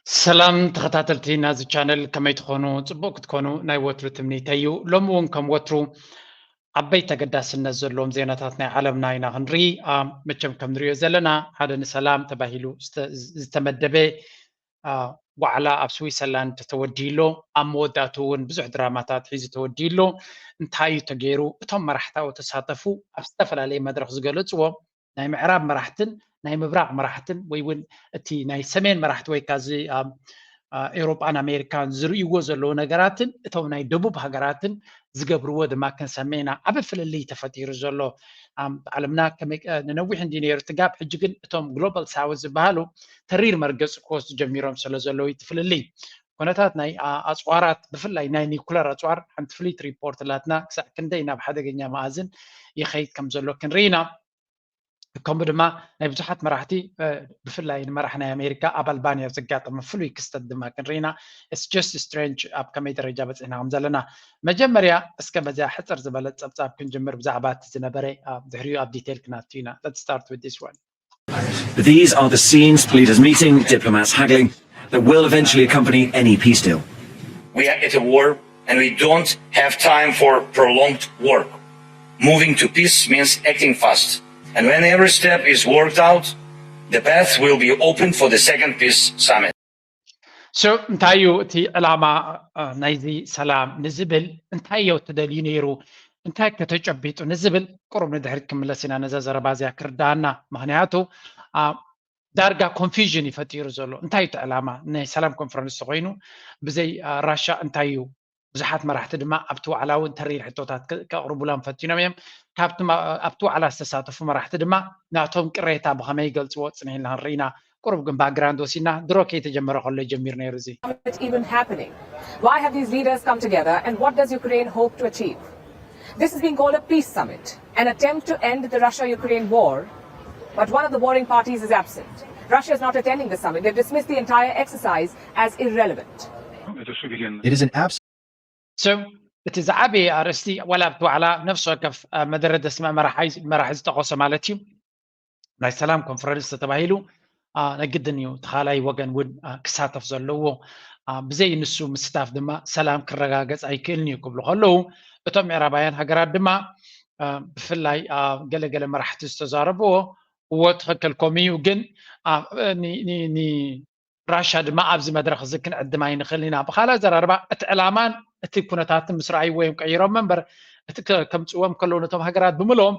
ሰላም ተኸታተልቲ ናዚ ቻነል፣ ከመይ ትኾኑ? ጽቡቕ ክትኮኑ ናይ ወትሩ ትምኒተይ እዩ። ሎሚ እውን ከም ወትሩ ዓበይቲ ተገዳስነት ዘለዎም ዜናታት ናይ ዓለምና ኢና ክንርኢ። መቸም ከም ንሪኦ ዘለና ሓደ ንሰላም ተባሂሉ ዝተመደበ ዋዕላ ኣብ ስዊትዘርላንድ ተወዲኡ ኣሎ። ኣብ መወዳእቱ እውን ብዙሕ ድራማታት ሒዙ ተወዲኡ ኣሎ። እንታይ እዩ ተገይሩ? እቶም መራሕቲ ተሳተፉ ኣብ ዝተፈላለየ መድረኽ ዝገለፅዎ ናይ ምዕራብ መራሕትን ናይ ምብራቕ መራሕትን ወይ እውን እቲ ናይ ሰሜን መራሕቲ ወይ ካዚ ኣብ ኤውሮጳን ኣሜሪካን ዝርእይዎ ዘለዉ ነገራትን እቶም ናይ ደቡብ ሃገራትን ዝገብርዎ ድማ ክንሰምዕ ኢና። ዓቢ ፍልልይ ተፈጢሩ ዘሎ ዓለምና ንነዊሕ እንዲ ነይሩ ትጋብ፣ ሕጂ ግን እቶም ግሎባል ሳውዝ ዝበሃሉ ተሪር መርገፂ ክወስዱ ጀሚሮም ስለ ዘለዉ እቲ ፍልልይ ኩነታት ናይ ኣፅዋራት ብፍላይ ናይ ኒኩለር ኣፅዋር ሓንቲ ፍሊት ሪፖርት ላትና ክሳዕ ክንደይ ናብ ሓደገኛ መኣዝን ይኸይድ ከም ዘሎ ክንርኢ ኢና። ከምኡ ድማ ናይ ብዙሓት መራሕቲ ብፍላይ ንመራሕ ናይ ኣሜሪካ ኣብ ኣልባንያ ዘጋጠመ ፍሉይ ክስተት ድማ ክንርኢ ኢና። It's just strange ኣብ ከመይ ደረጃ በፂሕና ከም ዘለና። መጀመርያ እስከ በዚያ ሕፅር ዝበለ ፀብፃብ ክንጅምር ብዛዕባ እቲ ዝነበረ ድሕሪኡ ኣብ ዲቴል ክናቱ ኢና። Let's start with this one. These are the scenes, leaders meeting, diplomats haggling, that will eventually accompany any peace deal. We are at a war and we don't have time for prolonged work. Moving to peace means acting fast. And when every step is worked out, the path will be open for the second peace summit. So እንታይ እዩ እቲ ዕላማ ናይዚ ሰላም ንዝብል? እንታይ እዮ ትደልዩ ነይሩ? እንታይ ከተጨቢጡ ንዝብል ቁሩብ ንድሕሪት ክምለስ ኢና ነዛ ዘረባ እዚኣ ክርዳኣና። ምክንያቱ ዳርጋ ኮንፊዥን ይፈጢሩ ዘሎ። እንታይ እቲ ዕላማ ናይ ሰላም ኮንፈረንስ ተኮይኑ ብዘይ ራሻ እንታይ እዩ? ብዙሓት መራሕቲ ድማ ኣብቲ ዋዕላ እውን ተሪር ሕቶታት ከቕርቡሎም ፈቲኖም እዮም። ኣብቲ ዋዕላ ዝተሳተፉ መራሕቲ ድማ ናቶም ቅሬታ ብኸመይ ይገልፅዎ ፅንሕ ኢልና ክንርኢ ኢና። ቁሩብ ግን ባክግራውንድ ወሲድና ድሮ ከይተጀመረ ከሎ ይጀሚር ነይሩ እዚ። Even happening? Why have these leaders come together and what does Ukraine hope to achieve? This is being called a peace summit, an attempt to end the Russia-Ukraine war, but one of the warring parties is absent. Russia is not attending the summit. They've dismissed the entire exercise as irrelevant. It is an absolute So እቲ ዝዓበየ ኣርእስቲ ዋላ ኣብቲ ዋዕላ ነፍሲ ወከፍ መደረ ደስመ መራሒ ዝጠቐሶ ማለት እዩ ናይ ሰላም ኮንፈረንስ ተተባሂሉ ናይ ግድን እዩ ተኻላይ ወገን እውን ክሳተፍ ዘለዎ። ብዘይ ንሱ ምስታፍ ድማ ሰላም ክረጋገፅ ኣይክእልን እዩ ክብሉ ከለዉ እቶም ምዕራባውያን ሃገራት ድማ ብፍላይ ገለገለ መራሕቲ ዝተዛረብዎ እዎ ትኽክል ከምኡ እዩ ግን ራሻ ድማ ኣብዚ መድረኽ እዚ ክንዕድም ኣይንኽእል ኢና። ብኻልእ ኣዘራርባ እቲ ዕላማን እቲ ኩነታትን ምስ ረኣይዎ እዮም ቀይሮሞ እምበር እቲ ከምፅዎም ከለዉ ነቶም ሃገራት ብምልኦም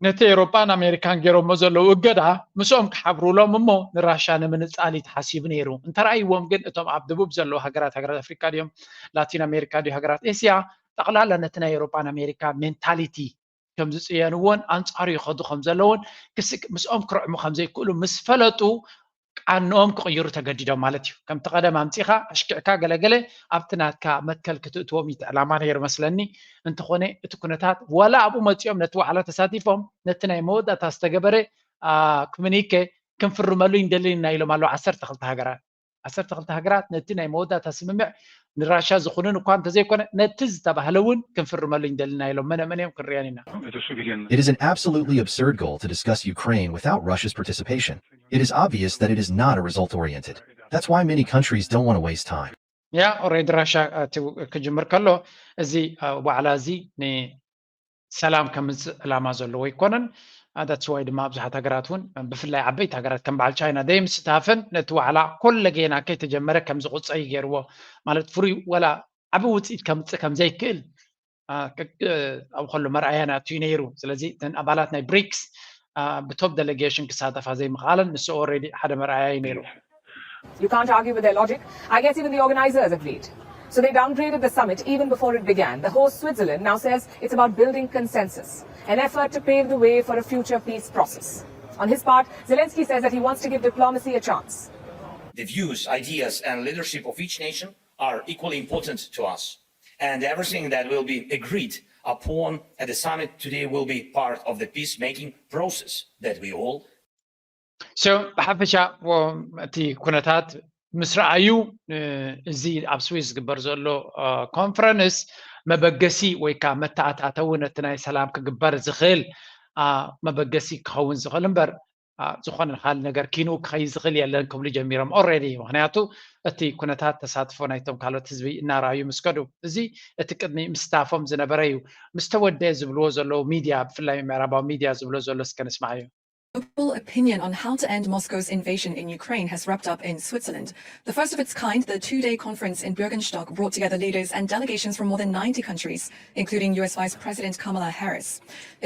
ነቲ ኤውሮጳን ኣሜሪካን ገይሮሞ ዘለዉ እገዳ ምስኦም ክሓብሩሎም እሞ ንራሻ ንምንፃል እዩ ተሓሲቡ ነይሩ። እንተረኣይዎም ግን እቶም ኣብ ደቡብ ዘለዉ ሃገራት ሃገራት ኣፍሪካ ድዮም ላቲን ኣሜሪካ ድዩ ሃገራት ኤስያ ጠቕላላ ነቲ ናይ ኤውሮጳን ኣሜሪካ ሜንታሊቲ ከም ዝፅየንዎን ኣንፃሩ ይኸዱ ከም ዘለውን ክስክ ምስኦም ክርዕሙ ከም ዘይክእሉ ምስ ፈለጡ ቃንኦም ክቕይሩ ተገዲዶም ማለት እዩ። ከምቲ ቀደም ኣምፂኻ ኣሽኪዕካ ገለገለ ኣብቲ ናትካ መትከል ክትእትዎም እዩ እቲ ዕላማ ነይሩ መስለኒ። እንተኾነ እቲ ኩነታት ዋላ ኣብኡ መፂኦም ነቲ ዋዕላ ተሳቲፎም ነቲ ናይ መወዳእታ ዝተገበረ ኮሚኒኬ ክንፍርመሉ ይንደልን ኢና ኢሎም ኣለዉ ዓሰርተ ክልተ ሃገራት። ዓሰርተ ክልተ ሃገራት ነቲ ናይ መወዳእታ ስምምዕ ንራሻ ዝኹንን እኳ እንተዘይኮነ ነቲ ዝተባህለ እውን ክንፍርመሉ ይንደልን ኢና ኢሎም መነመን እዮም ክንሪአን ኢና። It is an absolutely absurd goal to discuss Ukraine without Russia's participation. It is obvious that it is not a result oriented. That's why many countries don't want to waste time. ያ ኦሬዲ ራሻ ክጅምር ከሎ እዚ ዋዕላ እዚ ንሰላም ከምፅእ ዕላማ ዘለዎ ኣይኮነን። That's why ድማ ብዙሓት ሃገራት እውን ብፍላይ ዓበይቲ ሃገራት ከም በዓል ቻይና ደይምስታፈን ነቲ ዋዕላ ኮለጌና ከይተጀመረ ከም ዝቁፀይ ገይርዎ ማለት ፍሩይ ወላ ዓቢ ውፅኢት ከምፅእ ከም ዘይክእል ኣብ ከሎ መርኣያ ናቱ ነይሩ። ስለዚ እተን ኣባላት ናይ ብሪክስ ብቶፕ ዴሌጌሽን ክሳተፋ ዘይምኽኣለን ንሱ ኦሬዲ ሓደ መርኣያ እዩ ነይሩ። You can't argue with their logic. I guess even the organizers agreed. So they downgraded the summit even before it began. The host, Switzerland, now says it's about building consensus, an effort to pave the way for a future peace process. On his part, Zelensky says that he wants to give diplomacy a chance. The views, ideas, and leadership of each nation are equally important to us. And everything that will be agreed upon at the summit today will be part of the peacemaking process that we all So ብሓፈሻ እቲ ኩነታት ምስ ረኣዩ እዚ ኣብ ስዊስ ዝግበር ዘሎ ኮንፈረንስ መበገሲ ወይ ከዓ መተኣታተዊ ነቲ ናይ ሰላም ክግበር ዝኽእል መበገሲ ክኸውን ዝኽእል እምበር ዝኾነ ካልእ ነገር ኪንኡ ክኸይድ ዝኽእል የለን ክብሉ ጀሚሮም። ኦልሬዲ ምክንያቱ እቲ ኩነታት ተሳትፎ ናይቶም ካልኦት ህዝቢ እናረኣዩ ምስ ከዱ፣ እዚ እቲ ቅድሚ ምስታፎም ዝነበረ እዩ። ምስ ተወደአ ዝብልዎ ዘለዉ ሚድያ፣ ብፍላይ ምዕራባዊ ሚድያ ዝብሎ ዘሎ እስከ ንስማዓዮ። Global opinion on how to end Moscow's invasion in Ukraine has wrapped up in Switzerland. The first of its kind, the two day conference in Bürgenstock brought together leaders and delegations from more than ninety countries, including U S Vice President Kamala Harris.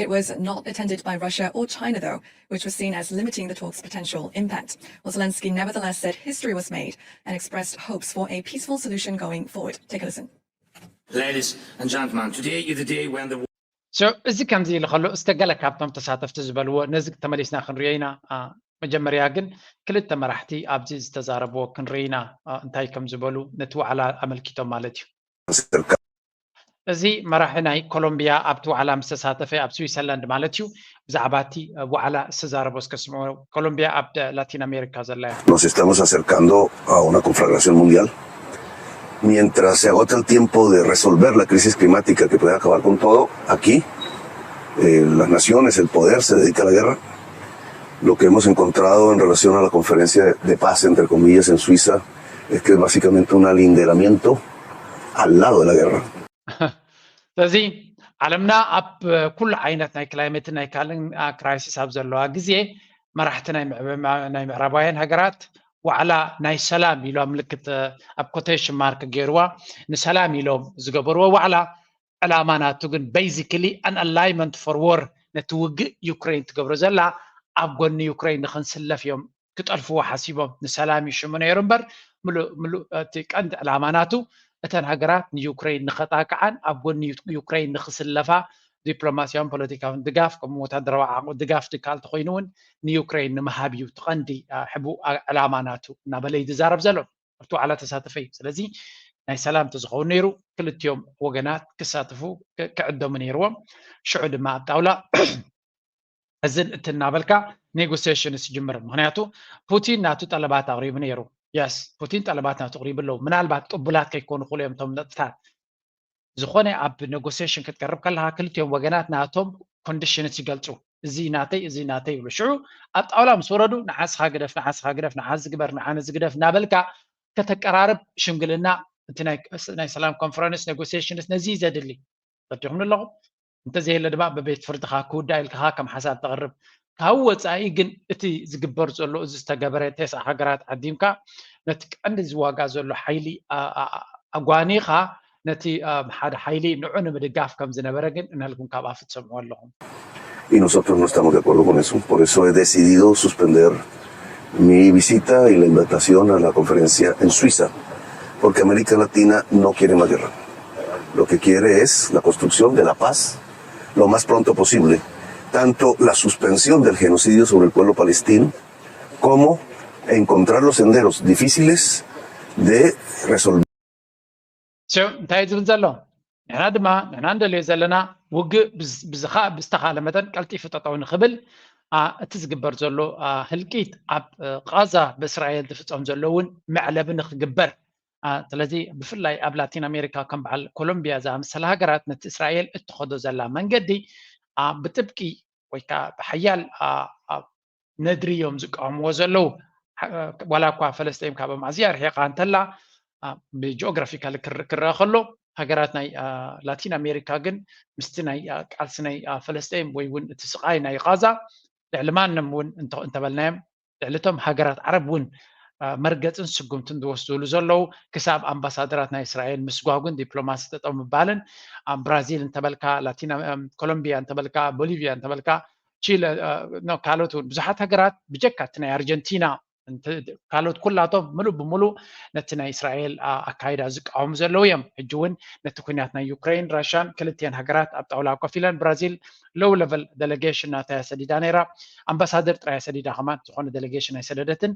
It was not attended by Russia or China, though, which was seen as limiting the talks' potential impact. Well, Zelensky nevertheless said history was made and expressed hopes for a peaceful solution going forward. Take a listen. Ladies and gentlemen, today is the day when the So እዚ ከምዚ ኢሉ ከሎ እስከ ገለ ካብቶም ተሳተፍቲ ዝበልዎ ነዚ ተመሊስና ክንሪኦ ኢና። መጀመርያ ግን ክልተ መራሕቲ ኣብዚ ዝተዛረብዎ ክንርኢ ኢና እንታይ ከም ዝበሉ ነቲ ዋዕላ ኣመልኪቶም ማለት እዩ። እዚ መራሒ ናይ ኮሎምቢያ ኣብቲ ዋዕላ ምስ ተሳተፈ ኣብ ስዊሰርላንድ ማለት እዩ ብዛዕባ እቲ ዋዕላ ዝተዛረቦ እስከ ስምዑ። ኮሎምቢያ ኣብ ላቲን ኣሜሪካ ዘላ እያ። Nos estamos acercando a una conflagración mundial. Mientras se agota el tiempo de resolver la crisis climática que puede acabar con todo, aquí eh, las naciones, el poder se dedica a la guerra. Lo que hemos encontrado en relación a la conferencia de paz, entre comillas, en Suiza, es que es básicamente un alinderamiento al lado de la guerra. ስለዚ ዓለምና ኣብ ኩሉ ዓይነት ናይ ክላይመትን ናይ ካልእን ክራይሲስ ኣብ ዘለዋ ግዜ መራሕቲ ናይ ምዕራባውያን ሃገራት ዋዕላ ናይ ሰላም ኢሎም ምልክት ኣብ ኮቴሽን ማርክ ገይርዋ ንሰላም ኢሎም ዝገበርዎ ዋዕላ ዕላማ ናቱ ግን basically an alignment for war ነቲ ውግእ ዩክሬን ትገብሮ ዘላ ኣብ ጎኒ ዩክሬን ንክንስለፍ እዮም ክጠልፍዎ ሓሲቦም ንሰላም ይሽሙ ነይሩ እምበር ምሉእ ምሉእ እቲ ቀንዲ ዕላማ ናቱ እተን ሃገራት ንዩክሬን ንኸጣቅዓን ኣብ ጎኒ ዩክሬን ንክስለፋ ዲፕሎማሲያውን ፖለቲካውን ድጋፍ ከምኡ ወታደራዊ ዓቕሚ ድጋፍ ድካል ተኮይኑ እውን ንዩክሬን ንምሃብ እዩ እቲ ቀንዲ ሕቡእ ዕላማ ናቱ እናበለ እዩ ዝዛረብ ዘሎ ኣብቲ ዋዕላ ተሳተፈ እዩ ስለዚ ናይ ሰላም ተዝኸውን ነይሩ ክልቲኦም ወገናት ክሳተፉ ክዕደሙ ነይርዎም ሽዑ ድማ ኣብ ጣውላ እዝን እቲ እናበልካ ኔጎሲሽንስ ይጅምር ምክንያቱ ፑቲን ናቱ ጠለባት ኣቕሪቡ ነይሩ የስ ፑቲን ጠለባት ናቱ ኣቕሪቡ ኣለዉ ምናልባት ቅቡላት ከይኮኑ ክእሉ እዮም እቶም ነጥታት ዝኾነ ኣብ ኔጎሲሽን ክትቀርብ ከለካ ክልቲኦም ወገናት ናቶም ኮንዲሽንስ ይገልፁ እዚ ናተይ እዚ ናተይ ይብሉ ሽዑ ኣብ ጣውላ ምስ ወረዱ ንዓስኻ ግደፍ ንዓስኻ ግደፍ ንዓዚ ግበር ንዓነዚ ግደፍ እናበልካ ከተቀራርብ ሽምግልና እቲ ናይ ሰላም ኮንፈረንስ ኔጎሲሽንስ ነዚ ዘድሊ ረዲኹም ኣለኹም እንተዘየለ ድማ ብቤት ፍርድኻ ክውዳእ ኢልካ ከም ሓሳብ ተቕርብ ካብ ወፃኢ ግን እቲ ዝግበር ዘሎ እዚ ዝተገበረ ተስዓ ሃገራት ዓዲምካ ነቲ ቀንዲ ዝዋጋ ዘሎ ሓይሊ ኣጓኒኻ ነቲ ሓደ ሓይሊ ንዑ ንምድጋፍ ከም ዝነበረ ግን እነልኩም ካብኣ ክትሰምዑ ኣለኹም Y nosotros no estamos de acuerdo con eso. Por eso he decidido suspender mi visita y la invitación a la conferencia en Suiza, porque América Latina no quiere más guerra. Lo que quiere es la construcción de la paz lo más pronto posible, tanto la suspensión del genocidio sobre el pueblo palestino como encontrar los senderos difíciles de resolver. እንታይ ዝብል ዘሎ ንሕና ድማ ንሕና እንደልዮ ዘለና ውግእ ብዝተኻለ መጠን ቀልጢፉ ጠጠው ንክብል እቲ ዝግበር ዘሎ ህልቂት ኣብ ቃዛ ብእስራኤል ዝፍፀም ዘሎ እውን መዕለቢ ንክግበር ስለዚ ብፍላይ ኣብ ላቲን ኣሜሪካ ከም በዓል ኮሎምቢያ ዝኣመሰለ ሃገራት ነቲ እስራኤል እትኸዶ ዘላ መንገዲ ብጥብቂ ወይ ከዓ ብሓያል ነድሪ እዮም ዝቃወምዎ ዘለዉ ዋላ እኳ ፈለስጢን ካብኦም ኣዝያ ርሒቓ እንተላ ብጂኦግራፊካሊ ክረአ ከሎ ሃገራት ናይ ላቲን ኣሜሪካ ግን ምስቲ ናይ ቃልሲ ናይ ፈለስጢን ወይ እውን እቲ ስቃይ ናይ ቃዛ ልዕሊ ማንም እውን እንተበልናዮም ልዕሊ እቶም ሃገራት ዓረብ እውን መርገፅን ስጉምትን ዝወስድሉ ዘለዉ ክሳብ ኣምባሳደራት ናይ እስራኤል ምስጓጉን ዲፕሎማሲ ጠጠው ምባልን ኣብ ብራዚል እንተበልካ ላቲን ኮሎምቢያ እንተበልካ ቦሊቪያ እንተበልካ ቺለ ካልኦት እውን ብዙሓት ሃገራት ብጀካ እቲ ናይ ኣርጀንቲና ካልኦት ኩላቶም ምሉእ ብምሉእ ነቲ ናይ እስራኤል ኣካይዳ ዝቃወሙ ዘለዉ እዮም ሕጂ እውን ነቲ ኩናት ናይ ዩክሬን ራሽያን ክልቲኤን ሃገራት ኣብ ጣውላ ኮፍ ኢለን ብራዚል ሎው ለቨል ደለጌሽን ናታ እያ ሰዲዳ ነይራ ኣምባሳደር ጥራይ ሰዲዳ ከማን ዝኾነ ደለጌሽን ኣይሰደደትን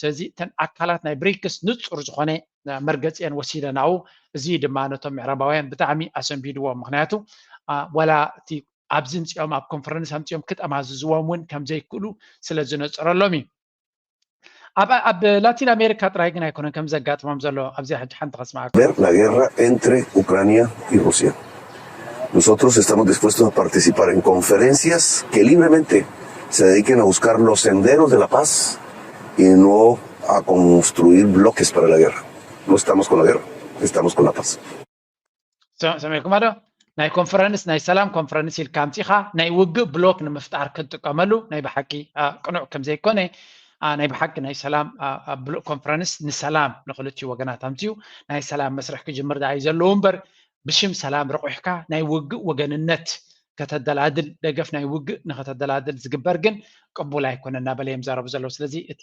ስለዚ እተን ኣካላት ናይ ብሪክስ ንፁር ዝኾነ መርገፂአን ወሲደን ኣብኡ እዚ ድማ ነቶም ምዕራባውያን ብጣዕሚ ኣሰንቢድዎም ምክንያቱ ዋላ እቲ ኣብዚ ምፅኦም ኣብ ኮንፈረንስ ኣምፅኦም ክጠማዝዝዎም እውን ከምዘይክእሉ ስለ ዝነፀረሎም እዩ ኣብ ላቲን ኣሜሪካ ጥራይ ግን ኣይኮነን ከም ዘጋጥሞም ዘሎ ኣብዚኣ ሕጂ ሓንቲ ከስማዓኩም ver la guerra entre Ucrania y Rusia. Nosotros estamos dispuestos a participar en conferencias que libremente Se dediquen a buscar los senderos de la paz y no a construir bloques para la guerra. No estamos con la guerra, estamos con la paz. ሰሚዕኩማ ዶ? ናይ ኮንፈረንስ ናይ ሰላም ኮንፈረንስ ኢልካ ኣምፂኻ ናይ ውግእ ብሎክ ንምፍጣር ክትጥቀመሉ ናይ ብሓቂ ቅኑዕ ከም ዘይኮነ፣ ናይ ብሓቂ ናይ ሰላም ኮንፈረንስ ንሰላም ንክልቲኡ ወገናት ኣምፅኡ ናይ ሰላም መስርሕ ክጅምር ደኣ እዩ ዘለዎ እምበር፣ ብሽም ሰላም ረቑሕካ ናይ ውግእ ወገንነት ከተደላድል፣ ደገፍ ናይ ውግእ ንኸተደላድል ዝግበር ግን ቅቡል ኣይኮነ እናበለ እዮም ዘረቡ ዘለዉ። ስለዚ እቲ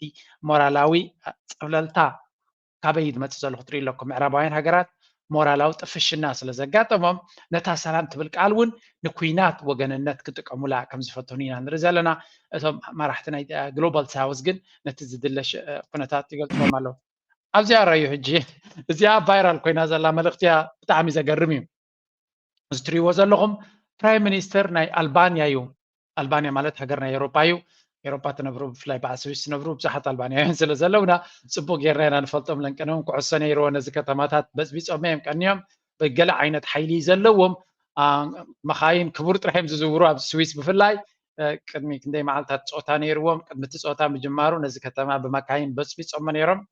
ሞራላዊ ፀብለልታ ካበይ ዝመፅእ ዘሎ ክትርኢ ኣለኩም። ምዕራባውያን ሃገራት ሞራላዊ ጥፍሽና ስለ ዘጋጠሞም ነታ ሰላም ትብል ቃል እውን ንኩናት ወገንነት ክጥቀሙላ ከም ዝፈተኑ ኢና ንርኢ ዘለና። እቶም መራሕቲ ናይ ግሎባል ሳውዝ ግን ነቲ ዝድለ ኩነታት ይገልፅዎም ኣለዉ። ኣብዚኣ ራዩ ሕጂ እዚኣ ቫይራል ኮይና ዘላ መልእክቲ እያ። ብጣዕሚ ዘገርም እዩ። እዚ ትሪእዎ ዘለኹም ፕራይም ሚኒስተር ናይ ኣልባንያ እዩ። ኣልባንያ ማለት ሃገር ናይ ኤሮፓ እዩ። ኤሮፓ ትነብሩ ብፍላይ በዓል ስዊስ ትነብሩ ብዙሓት ኣልባንያውያን ስለ ዘለውና ፅቡቅ ጌርና ኢና ንፈልጦም። ለንቀነውን ኩዕሶ ነይርዎ ነዚ ከተማታት በፅቢፆም እዮም ቀንዮም። በገለ ዓይነት ሓይሊ ዘለዎም መኻይን ክቡር ጥራሕ እዮም ዝዝውሩ ኣብ ስዊስ ብፍላይ ቅድሚ ክንደይ መዓልታት ፆታ ነይርዎም። ቅድሚ እቲ ፆታ ምጅማሩ ነዚ ከተማ ብመካይን በፅቢፆሞ ነይሮም።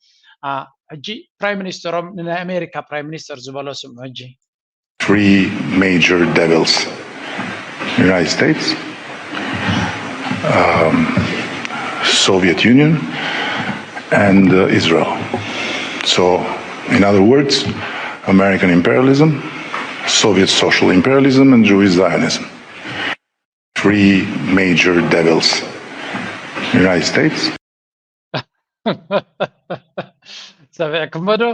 ሕጂ ፕራይም ሚኒስተሮም ንናይ ኣሜሪካ ፕራይም ሚኒስተር ዝበሎ ስምዑ ሕጂ። Three major devils: United States, um, Soviet Union, and uh, Israel. So, in other words, American imperialism, Soviet social imperialism, and Jewish Zionism. Three major devils: United States, ሰሚዕኩሞ ዶ?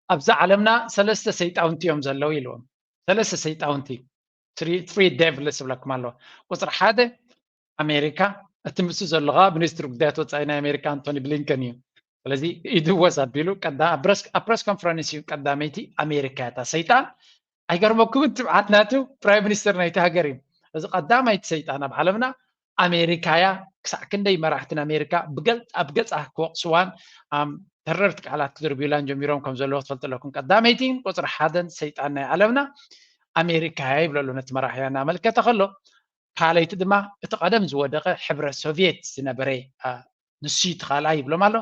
ኣብዛ ዓለምና ሰለስተ ሰይጣውንቲ እዮም ዘለዉ ኢልዎም። ሰለስተ ሰይጣውንቲ፣ ትሪ ደቭልስ ይብለኩም ኣለዎ። ቁፅሪ ሓደ ኣሜሪካ፣ እቲ ምስኡ ዘሎ ከዓ ሚኒስትሪ ጉዳያት ወፃኢ ናይ ኣሜሪካ ኣንቶኒ ብሊንከን እዩ። ስለዚ ኢዱ ወስ ኣቢሉ ኣብ ፕረስ ኮንፈረንስ እዩ ቀዳመይቲ ኣሜሪካ እታ ሰይጣን። ኣይገርመኩምን? ትብዓት ናቱ ፕራይም ሚኒስተር ናይቲ ሃገር እዩ። እዚ ቀዳማይቲ ሰይጣን ኣብ ዓለምና ኣሜሪካ እያ። ክሳዕ ክንደይ መራሕትን ኣሜሪካ ብገል ኣብ ገጻ ክወቕስዋን ተረርቲ ቃላት ክድርብዩላን ጀሚሮም ከም ዘለዉ ክትፈልጡ ኣለኩም። ቀዳመይቲ ቁፅሪ ሓደን ሰይጣን ናይ ዓለምና ኣሜሪካ እያ ይብለሉ ነቲ መራሕያ እናመልከተ ከሎ፣ ካልኣይቲ ድማ እቲ ቀደም ዝወደቐ ሕብረት ሶቪየት ዝነበረ ንሱ እቲ ካልኣይ ይብሎም ኣሎ።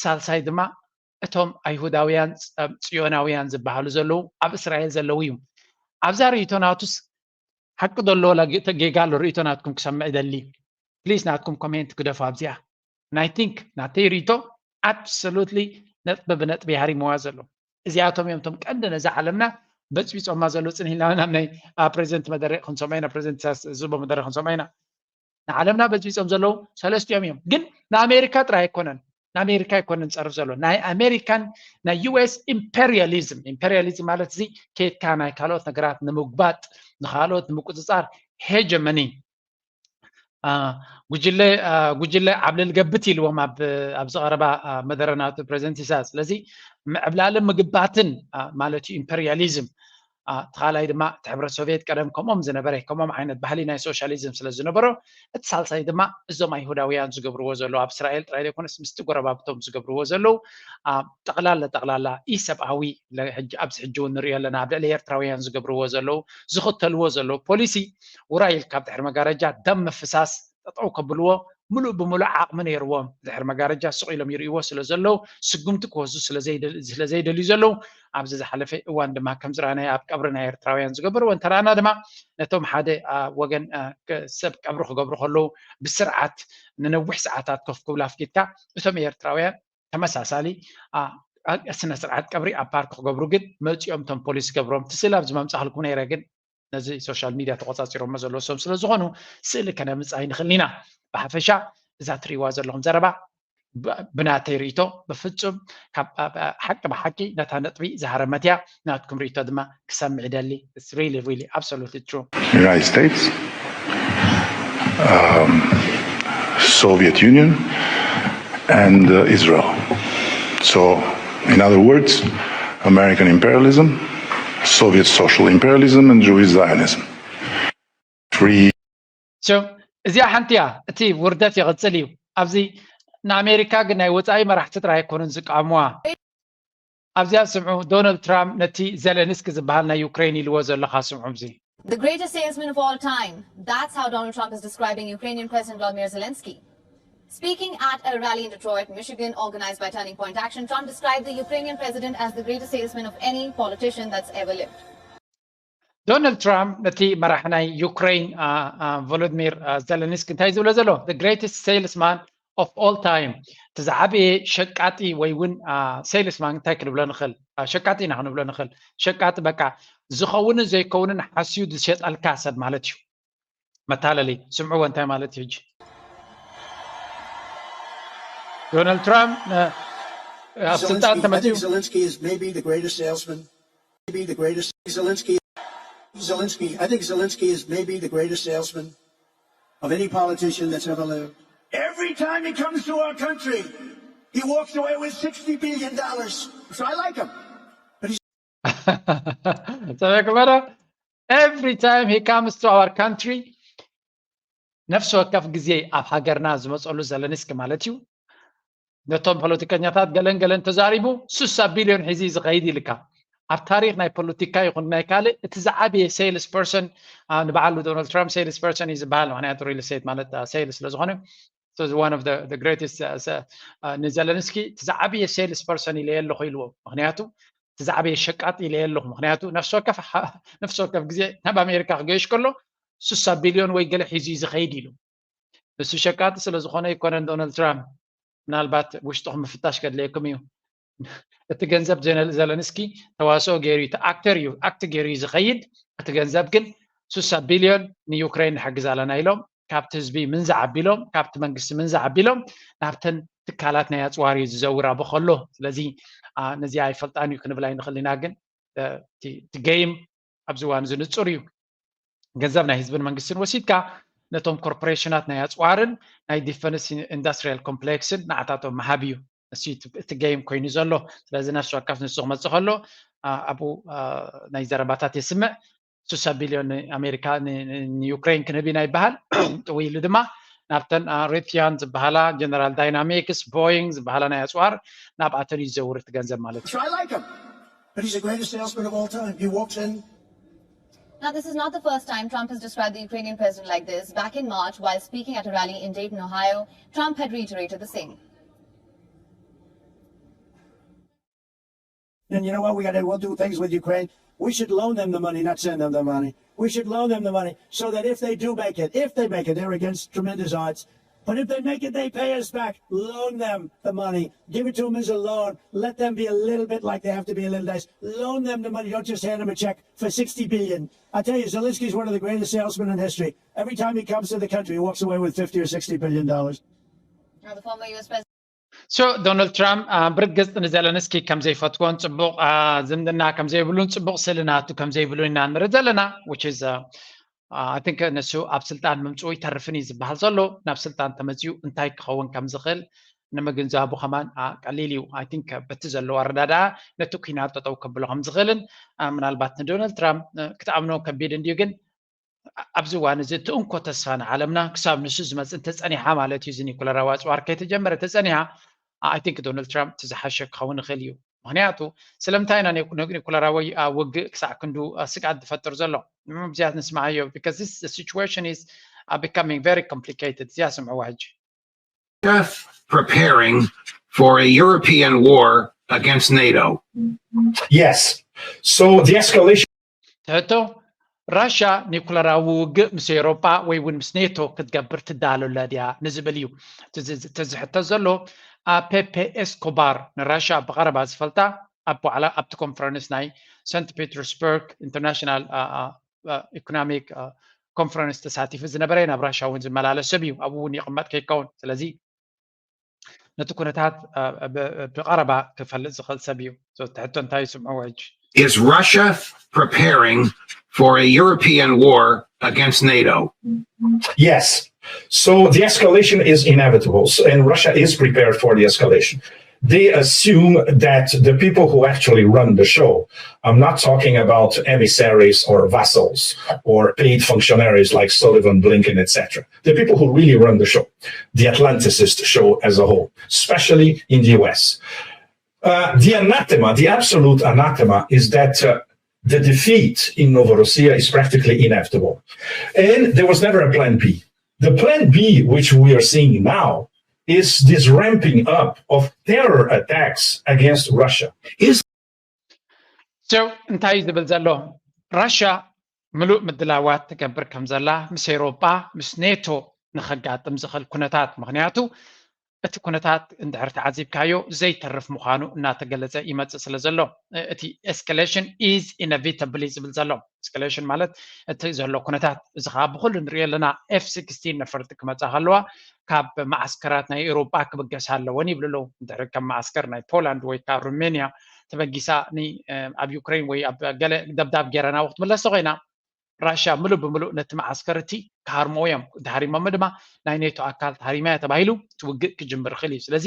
ሳልሳይ ድማ እቶም ኣይሁዳውያን ፅዮናውያን ዝበሃሉ ዘለዉ ኣብ እስራኤል ዘለዉ እዩ። ኣብዛ ርእይቶ ናቱስ ሓቂ ዶ ኣሎ ወላ ጌጋ ኣሎ? ርእይቶ ናትኩም ክሰምዕ ይደሊ። ፕሊዝ ናትኩም ኮሜንት ግደፉ ኣብዚኣ። ናይ ቲንክ ናተይ ርእይቶ ኣብሶሉትሊ ነጥቢ ብነጥቢ ሃሪምዋ ዘሎ። እዚኣቶም እዮም እቶም ቀንዲ ነዛ ዓለምና በፅቢፆማ ዘለዉ። ፅንሂልና ናብ ናይ ፕሬዚደንት መደረ ክንሰምዖ ኢና፣ ፕሬዚደንት ዝቦ መደረ ክንሰምዖ ኢና። ንዓለምና በፅቢፆም ዘለዉ ሰለስቲኦም እዮም። ግን ንኣሜሪካ ጥራይ ኣይኮነን፣ ንኣሜሪካ ኣይኮነን ዝፀርፍ ዘሎ፣ ናይ ኣሜሪካን ናይ ዩኤስ ኢምፔሪያሊዝም። ኢምፔሪያሊዝም ማለት እዚ ከይድካ ናይ ካልኦት ነገራት ንምጉባጥ፣ ንካልኦት ንምቁፅፃር፣ ሄጀመኒ ጉጅለ ጉጅለ ዓብለል ገብት ኢልዎም ኣብ ዝቀረባ መደረ ናቱ ፕሬዚደንት ኢሳያስ። ስለዚ ምዕብላልን ምግባትን ማለት እዩ ኢምፔሪያሊዝም። እቲ ካልኣይ ድማ እቲ ሕብረት ሶቪየት ቀደም ከምኦም ዝነበረ ከምኦም ዓይነት ባህሊ ናይ ሶሻሊዝም ስለ ዝነበሮ፣ እቲ ሳልሳይ ድማ እዞም ኣይሁዳውያን ዝገብርዎ ዘለዉ ኣብ እስራኤል ጥራይ ዘይኮነስ ምስቲ ጎረባብቶም ዝገብርዎ ዘለዉ ጠቕላላ ጠቕላላ ኢሰብኣዊ ኣብዚ ሕጂ እውን ንሪኦ ኣለና ኣብ ልዕሊ ኤርትራውያን ዝገብርዎ ዘለዉ ዝኽተልዎ ዘለዉ ፖሊሲ ውራይ ኢልካ ኣብ ድሕሪ መጋረጃ ደም ምፍሳስ ጠጠው ከብልዎ ምሉእ ብምሉእ ዓቕሚ ነይርዎም። ድሕሪ መጋረጃ ስቕ ኢሎም ይርእይዎ ስለ ዘለዉ ስጉምቲ ክወስዱ ስለ ዘይደልዩ ዘለዉ ኣብዚ ዝሓለፈ እዋን ድማ ከም ዝረኣናዮ ኣብ ቀብሪ ናይ ኤርትራውያን ዝገበርዎ እንተረኣና ድማ ነቶም ሓደ ወገን ሰብ ቀብሪ ክገብሩ ከለዉ ብስርዓት ንነዊሕ ሰዓታት ከፍ ክብሉ ኣፍቂድካ እቶም ኤርትራውያን ተመሳሳሊ ስነ ስርዓት ቀብሪ ኣብ ፓርክ ክገብሩ ግን መፂኦም እቶም ፖሊስ ገብሮም እቲ ስእሊ ኣብዚ መምፃእልኩም ነይረ ግን ነዚ ሶሻል ሚድያ ተቆፃፂሮሞ ዘለዉ ሰብ ስለ ዝኾኑ ስእሊ ከነምፅእ ኣይንኽእልን ኢና። ብሓፈሻ እዛ ትሪእዋ ዘለኹም ዘረባ ብናተይ ርእይቶ ብፍፁም ሓቂ ብሓቂ ነታ ነጥቢ ዝሃረመት እያ። ናትኩም ርእይቶ ድማ ክሰምዕ ይደሊ። It's really really absolutely true. United States, um, Soviet Union, and uh, Israel. So, in other words, American imperialism, Soviet social imperialism, and Jewish Zionism. Three. So እዚኣ ሓንቲ እያ። እቲ ውርደት ይቕፅል እዩ። ኣብዚ ንኣሜሪካ ግን ናይ ወፃኢ መራሕቲ ጥራይ ኣይኮኑን ዝቃወምዋ። ኣብዚኣ ስምዑ፣ ዶናልድ ትራምፕ ነቲ ዜሌንስኪ ዝበሃል ናይ ዩክሬን ኢልዎ ዘለኻ ስምዑ። እዚ The greatest salesman of all time. That's how Donald Trump is describing Ukrainian President Volodymyr Zelensky. Speaking at a rally in Detroit, Michigan, organized by Turning Point Action, Trump described the Ukrainian president as the greatest salesman of any politician that's ever lived. ዶናልድ ትራምፕ ነቲ መራሕ ናይ ዩክሬን ቮሎዲሚር ዘለንስኪ እንታይ ዝብሎ ዘሎ? The greatest salesman of all time፣ እቲ ዝዓበየ ሸቃጢ ወይ እውን ሴልስማን እንታይ ክንብሎ ንኽእል? ሸቃጢ ኢና ክንብሎ ንኽእል። ሸቃጢ በቃ ዝኸውንን ዘይከውንን ሓስዩ ዝሸጠልካ ሰብ ማለት እዩ። መታለሊ። ስምዕዎ እንታይ ማለት እዩ ሕጂ? ዶናልድ ትራምፕ ኣብ ስልጣን ተመፅኡ። Zelensky is maybe the greatest salesman. Maybe the greatest. Zelensky. Zelensky. I think Zelensky is maybe the greatest salesman of any politician that's ever lived. Every time he comes to our country, he walks away with sixty billion dollars. So I like him. ሰበክበረ every time he comes to our country፣ ነፍሲ ወከፍ ግዜ ኣብ ሃገርና ዝመፀሉ ዘለንስኪ ማለት እዩ። ነቶም ፖለቲከኛታት ገለን ገለን ተዛሪቡ ስሳ ቢልዮን ሒዚ ዝኸይድ ኢልካ። ኣብ ታሪክ ናይ ፖለቲካ ይኹን ናይ ካልእ እቲ ዝዓበየ ሴልስ ፐርሰን፣ ንበዓሉ ዶናልድ ትራምፕ ሴልስ ፐርሰን እዩ ዝበሃል። ምክንያቱ ሪል ስቴት ማለት ሴልስ ስለዝኾነ one of the greatest። ንዘለንስኪ እቲ ዝዓበየ ሴልስ ፐርሰን ኢለ ኣለኹ ኢልዎ። ምክንያቱ እቲ ዝዓበየ ሸቃጥ ኢለ ኣለኹ። ምክንያቱ ነፍሲ ወከፍ ግዜ ናብ ኣሜሪካ ክገይሽ ከሎ ስሳ ቢልዮን ወይ ገለ ሒዙ እዩ ዝኸይድ ኢሉ። ንሱ ሸቃጢ ስለዝኾነ ኣይኮነን ዶናልድ ትራምፕ። ምናልባት ውሽጥኹም ምፍታሽ ከድለየኩም እዩ። እቲ ገንዘብ ዘለንስኪ ተዋስኦ ገይሩ እዩ፣ ኣክተር እዩ፣ ኣክት ገይሩ እዩ ዝኸይድ። እቲ ገንዘብ ግን ስሳ ቢልዮን ንዩክሬን ንሕግዝ ኣለና ኢሎም ካብቲ ህዝቢ ምንዛዕ ኣቢሎም፣ ካብቲ መንግስቲ ምንዛዕ ኣቢሎም ናብተን ትካላት ናይ ኣፅዋር እዩ ዝዘውር ኣቦ ከሎ። ስለዚ ነዚ ኣይፈልጣን እዩ ክንብል ኣይንኽእል ኢና። ግን እቲ ገይም ኣብዚ እዋን እዚ ንፁር እዩ። ገንዘብ ናይ ህዝብን መንግስትን ወሲድካ ነቶም ኮርፖሬሽናት ናይ ኣፅዋርን ናይ ዲፈንስ ኢንዳስትሪያል ኮምፕሌክስን ንዓታቶም ምሃብ እዩ። እሱ እቲ ገይም ኮይኑ ዘሎ። ስለዚ ነፍሲ ወከፍ ንሱ ክመፅእ ከሎ ኣብኡ ናይ ዘረባታት የስምዕ። ስሳ ቢልዮን ንኣሜሪካ ንዩክሬን ክንህብ ኢና ይበሃል። ጥውይ ኢሉ ድማ ናብተን ሬቲያን ዝበሃላ ጀነራል ዳይናሚክስ ቦይንግ ዝበሃላ ናይ ኣፅዋር ናብኣተን እዩ ዝዘውር እቲ ገንዘብ ማለት እዩ። But he's the greatest salesman of all time. He walks in. Now, this is not the first time Trump has described the Ukrainian president like this. Back in March, while speaking at a rally in Dayton, Ohio, Trump had reiterated the same. And you know what? We got to we'll do things with Ukraine. We should loan them the money, not send them the money. We should loan them the money so that if they do make it, if they make it, they're against tremendous odds. But if they make it, they pay us back. Loan them the money. Give it to them as a loan. Let them be a little bit like they have to be a little nice. Loan them the money. Don't just hand them a check for sixty billion. I tell you, Zelensky's one of the greatest salesmen in history. Every time he comes to the country, he walks away with fifty or sixty billion dollars. Now, the former U S president. So ዶናልድ ትራምፕ ብርግፅ ንዘለንስኪ ከምዘይፈትዎን ፅቡቕ ዝምድና ከምዘይብሉን ፅቡቕ ስእሊ ናቱ ከምዘይብሉን ኢና ንርኢ ዘለና። Which is I think ንሱ ኣብ ስልጣን ምምፅኡ ይተርፍን እዩ ዝበሃል ዘሎ። ናብ ስልጣን ተመፅኡ እንታይ ክኸውን ከም ዝኽእል ንምግንዛቡ ከማን ቀሊል እዩ። I think በቲ ዘለዎ ኣረዳድኣ ነቲ ኲናት ጠጠው ከብሎ ከም ዝኽእልን ምናልባት ንዶናልድ ትራምፕ ክትኣምኖ ከቢድ እንድዩ። ግን ኣብዚ እዋን እዚ እቲ እንኮ ተስፋ ንዓለምና ክሳብ ንሱ ዝመፅእ እንተፀኒሓ ማለት እዩ፣ እዚ ኒኩለራዊ ኣፅዋር ከይተጀመረ ተፀኒሓ I think ዶናልድ ትራምፕ እቲ ዝሓሸ ክኸውን ይኽእል እዩ። ምክንያቱ ስለምንታይ ኢና ኒኩለራዊ ውግእ ክሳዕ ክንዱ ስግኣት ዝፈጥር ዘሎ? ምብዝያት ንስማዓዮ። Because this situation is becoming very complicated። እዚኣ ስምዕዋ ሕጂ። Preparing for a European war against NATO. Yes. So the escalation. ትሕቶ፣ ራሻ ኒኩለራዊ ውግእ ምስ ኤውሮጳ ወይ እውን ምስ ኔቶ ክትገብር ትዳሎ ኣላ ድያ ንዝብል እዩ። እቲ ዝሕተት ዘሎ ፔፔ ኤስኮባር ንራሻ ብቐረባ ዝፈልጣ ኣብ ዋዕላ ኣብቲ ኮንፈረንስ ናይ ሰንት ፔተርስበርግ ኢንተርናሽናል ኢኮኖሚክ ኮንፈረንስ ተሳቲፉ ዝነበረ፣ ናብ ራሻ እውን ዝመላለስ ሰብ እዩ። ኣብኡ እውን ይቕመጥ ከይከውን። ስለዚ ነቲ ኩነታት ብቐረባ ክፈልጥ ዝኽእል ሰብ እዩ። ትሕቶ እንታይ ይስምዕዎ ሕጂ? Is Russia preparing for a European war against NATO? Yes. So the escalation is inevitable, and Russia is prepared for the escalation. They assume that the people who actually run the show, I'm not talking about emissaries or vassals or paid functionaries like Sullivan, Blinken, et cetera. The people who really run the show, the Atlanticist show as a whole, especially in the U S. Uh, the anathema, the absolute anathema, is that uh, the defeat in Novorossiya is practically inevitable. And there was never a plan B. The plan B, which we are seeing now, is this ramping up of terror attacks against Russia? Is So እንታይ እዩ ዝብል ዘሎ? ራሽያ ምሉእ ምድላዋት ትገብር ከም ዘላ ምስ ኤውሮጳ ምስ ኔቶ ንኸጋጥም ዝኽእል ኩነታት፣ ምኽንያቱ እቲ ኩነታት እንድሕር ተዓዚብካዮ ዘይተርፍ ምዃኑ እናተገለጸ ይመጽእ ስለ ዘሎ እቲ escalation is inevitable እዩ ዝብል ዘሎ። Escalation ማለት እቲ ዘሎ ኩነታት እዚ ከዓ ብኩሉ ንሪኦ ኣለና። ኤፍ ሲክስቲን ነፈርቲ ክመጻ ከለዋ ካብ መዓስከራት ናይ ኤውሮጳ ክብገሳ ኣለወን ይብሉ ኣለዉ። እንድሕር ከም መዓስከር ናይ ፖላንድ ወይ ካብ ሩሜንያ ተበጊሳ ኣብ ዩክሬን ወይ ኣብ ገለ ደብዳብ ገይራ ናብኡ ክትምለስ ኮይና ራሽያ ምሉእ ብምሉእ ነቲ መዓስከር እቲ ክሃርምዎ እዮም። እንተሃሪሞሞ ድማ ናይ ኔቶ ኣካል ተሃሪማ እያ ተባሂሉ እቲ ውግእ ክጅምር ይኽእል እዩ። ስለዚ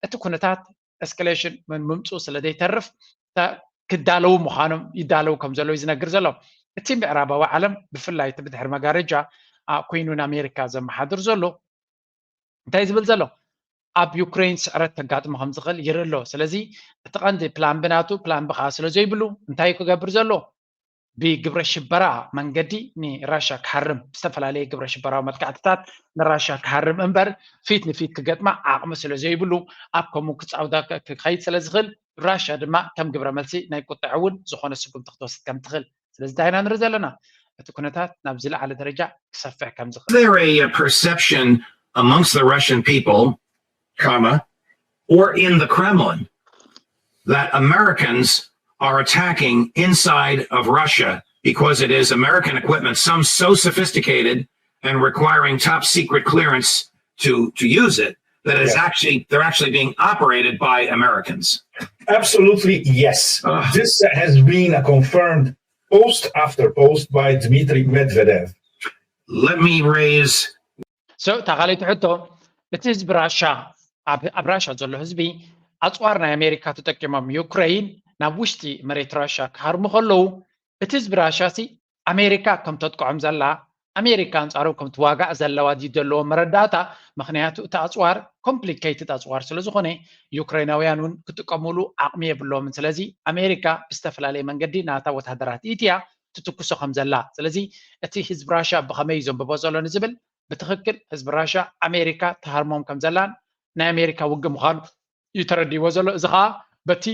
እቲ ኩነታት escalation ምምፅኡ ስለ ዘይተርፍ ክዳለዉ ምዃኖም ይዳለዉ ከም ዘለዉ እዩ ዝነግር ዘሎ። እቲ ምዕራባዊ ዓለም ብፍላይ እቲ ብድሕሪ መጋረጃ ኮይኑ ንኣሜሪካ ዘመሓድር ዘሎ እንታይ ዝብል ዘሎ ኣብ ዩክሬን ስዕረት ከጋጥሞ ከም ዝኽእል ይርኢ ኣሎ። ስለዚ እቲ ቀንዲ ፕላን ቢ ናቱ ፕላን ቢ ከዓ ስለ ዘይብሉ እንታይ ክገብር ዘሎ ብግብረ ሽበራ መንገዲ ንራሻ ክሃርም ብዝተፈላለየ ግብረ ሽበራዊ መጥቃዕትታት ንራሻ ክሃርም እምበር ፊት ንፊት ክገጥማ ዓቕሚ ስለ ዘይብሉ ኣብ ከምኡ ክፃውዳ ክኸይድ ስለ ዝኽእል ራሻ ድማ ከም ግብረ መልሲ ናይ ቁጥዐ እውን ዝኾነ ስጉምቲ ክትወስድ ከም ትኽእል ስለዚ እንታይ ኢና ንርኢ ዘለና እቲ ኩነታት ናብ ዝለዓለ ደረጃ ክሰፍሕ ከም ዝኽእል there a perception amongst the Russian people, comma, or in the Kremlin that Americans are attacking inside of Russia because it is American equipment, some so sophisticated and requiring top secret clearance to, to use it, that is actually, they're actually being operated by Americans. Absolutely, yes. This has been a confirmed post after post by Dmitry Medvedev. Let me raise So እታ ካልኣይቲ ሕቶ እቲ ህዝቢ ራሻ ኣብ ራሻ ዘሎ ህዝቢ ኣፅዋር ናይ ኣሜሪካ ተጠቂሞም ዩክሬን ናብ ውሽጢ መሬት ራሻ ክሃርሙ ከለዉ እቲ ህዝቢ ራሻ ሲ ኣሜሪካ ከም ተጥቅዖም ዘላ ኣሜሪካ ኣንፃሮም ከም ትዋጋእ ዘለዋ ድዩ ዘለዎ መረዳእታ ምክንያቱ እቲ ኣፅዋር complicated ኣፅዋር ስለ ዝኾነ ዩክሬናውያን እውን ክጥቀሙሉ ዓቕሚ የብሎምን ስለዚ ኣሜሪካ ብዝተፈላለየ መንገዲ ናታ ወታደራት ኢትያ ትትኩሶ ከም ዘላ ስለዚ እቲ ህዝቢ ራሻ ብኸመይ እዩ ዘንብቦ ዘሎ ንዝብል ብትኽክል ህዝቢ ራሻ ኣሜሪካ ትሃርሞም ከም ዘላን ናይ ኣሜሪካ ውግእ ምዃኑ እዩ ተረዲእዎ ዘሎ እዚ ከዓ በቲ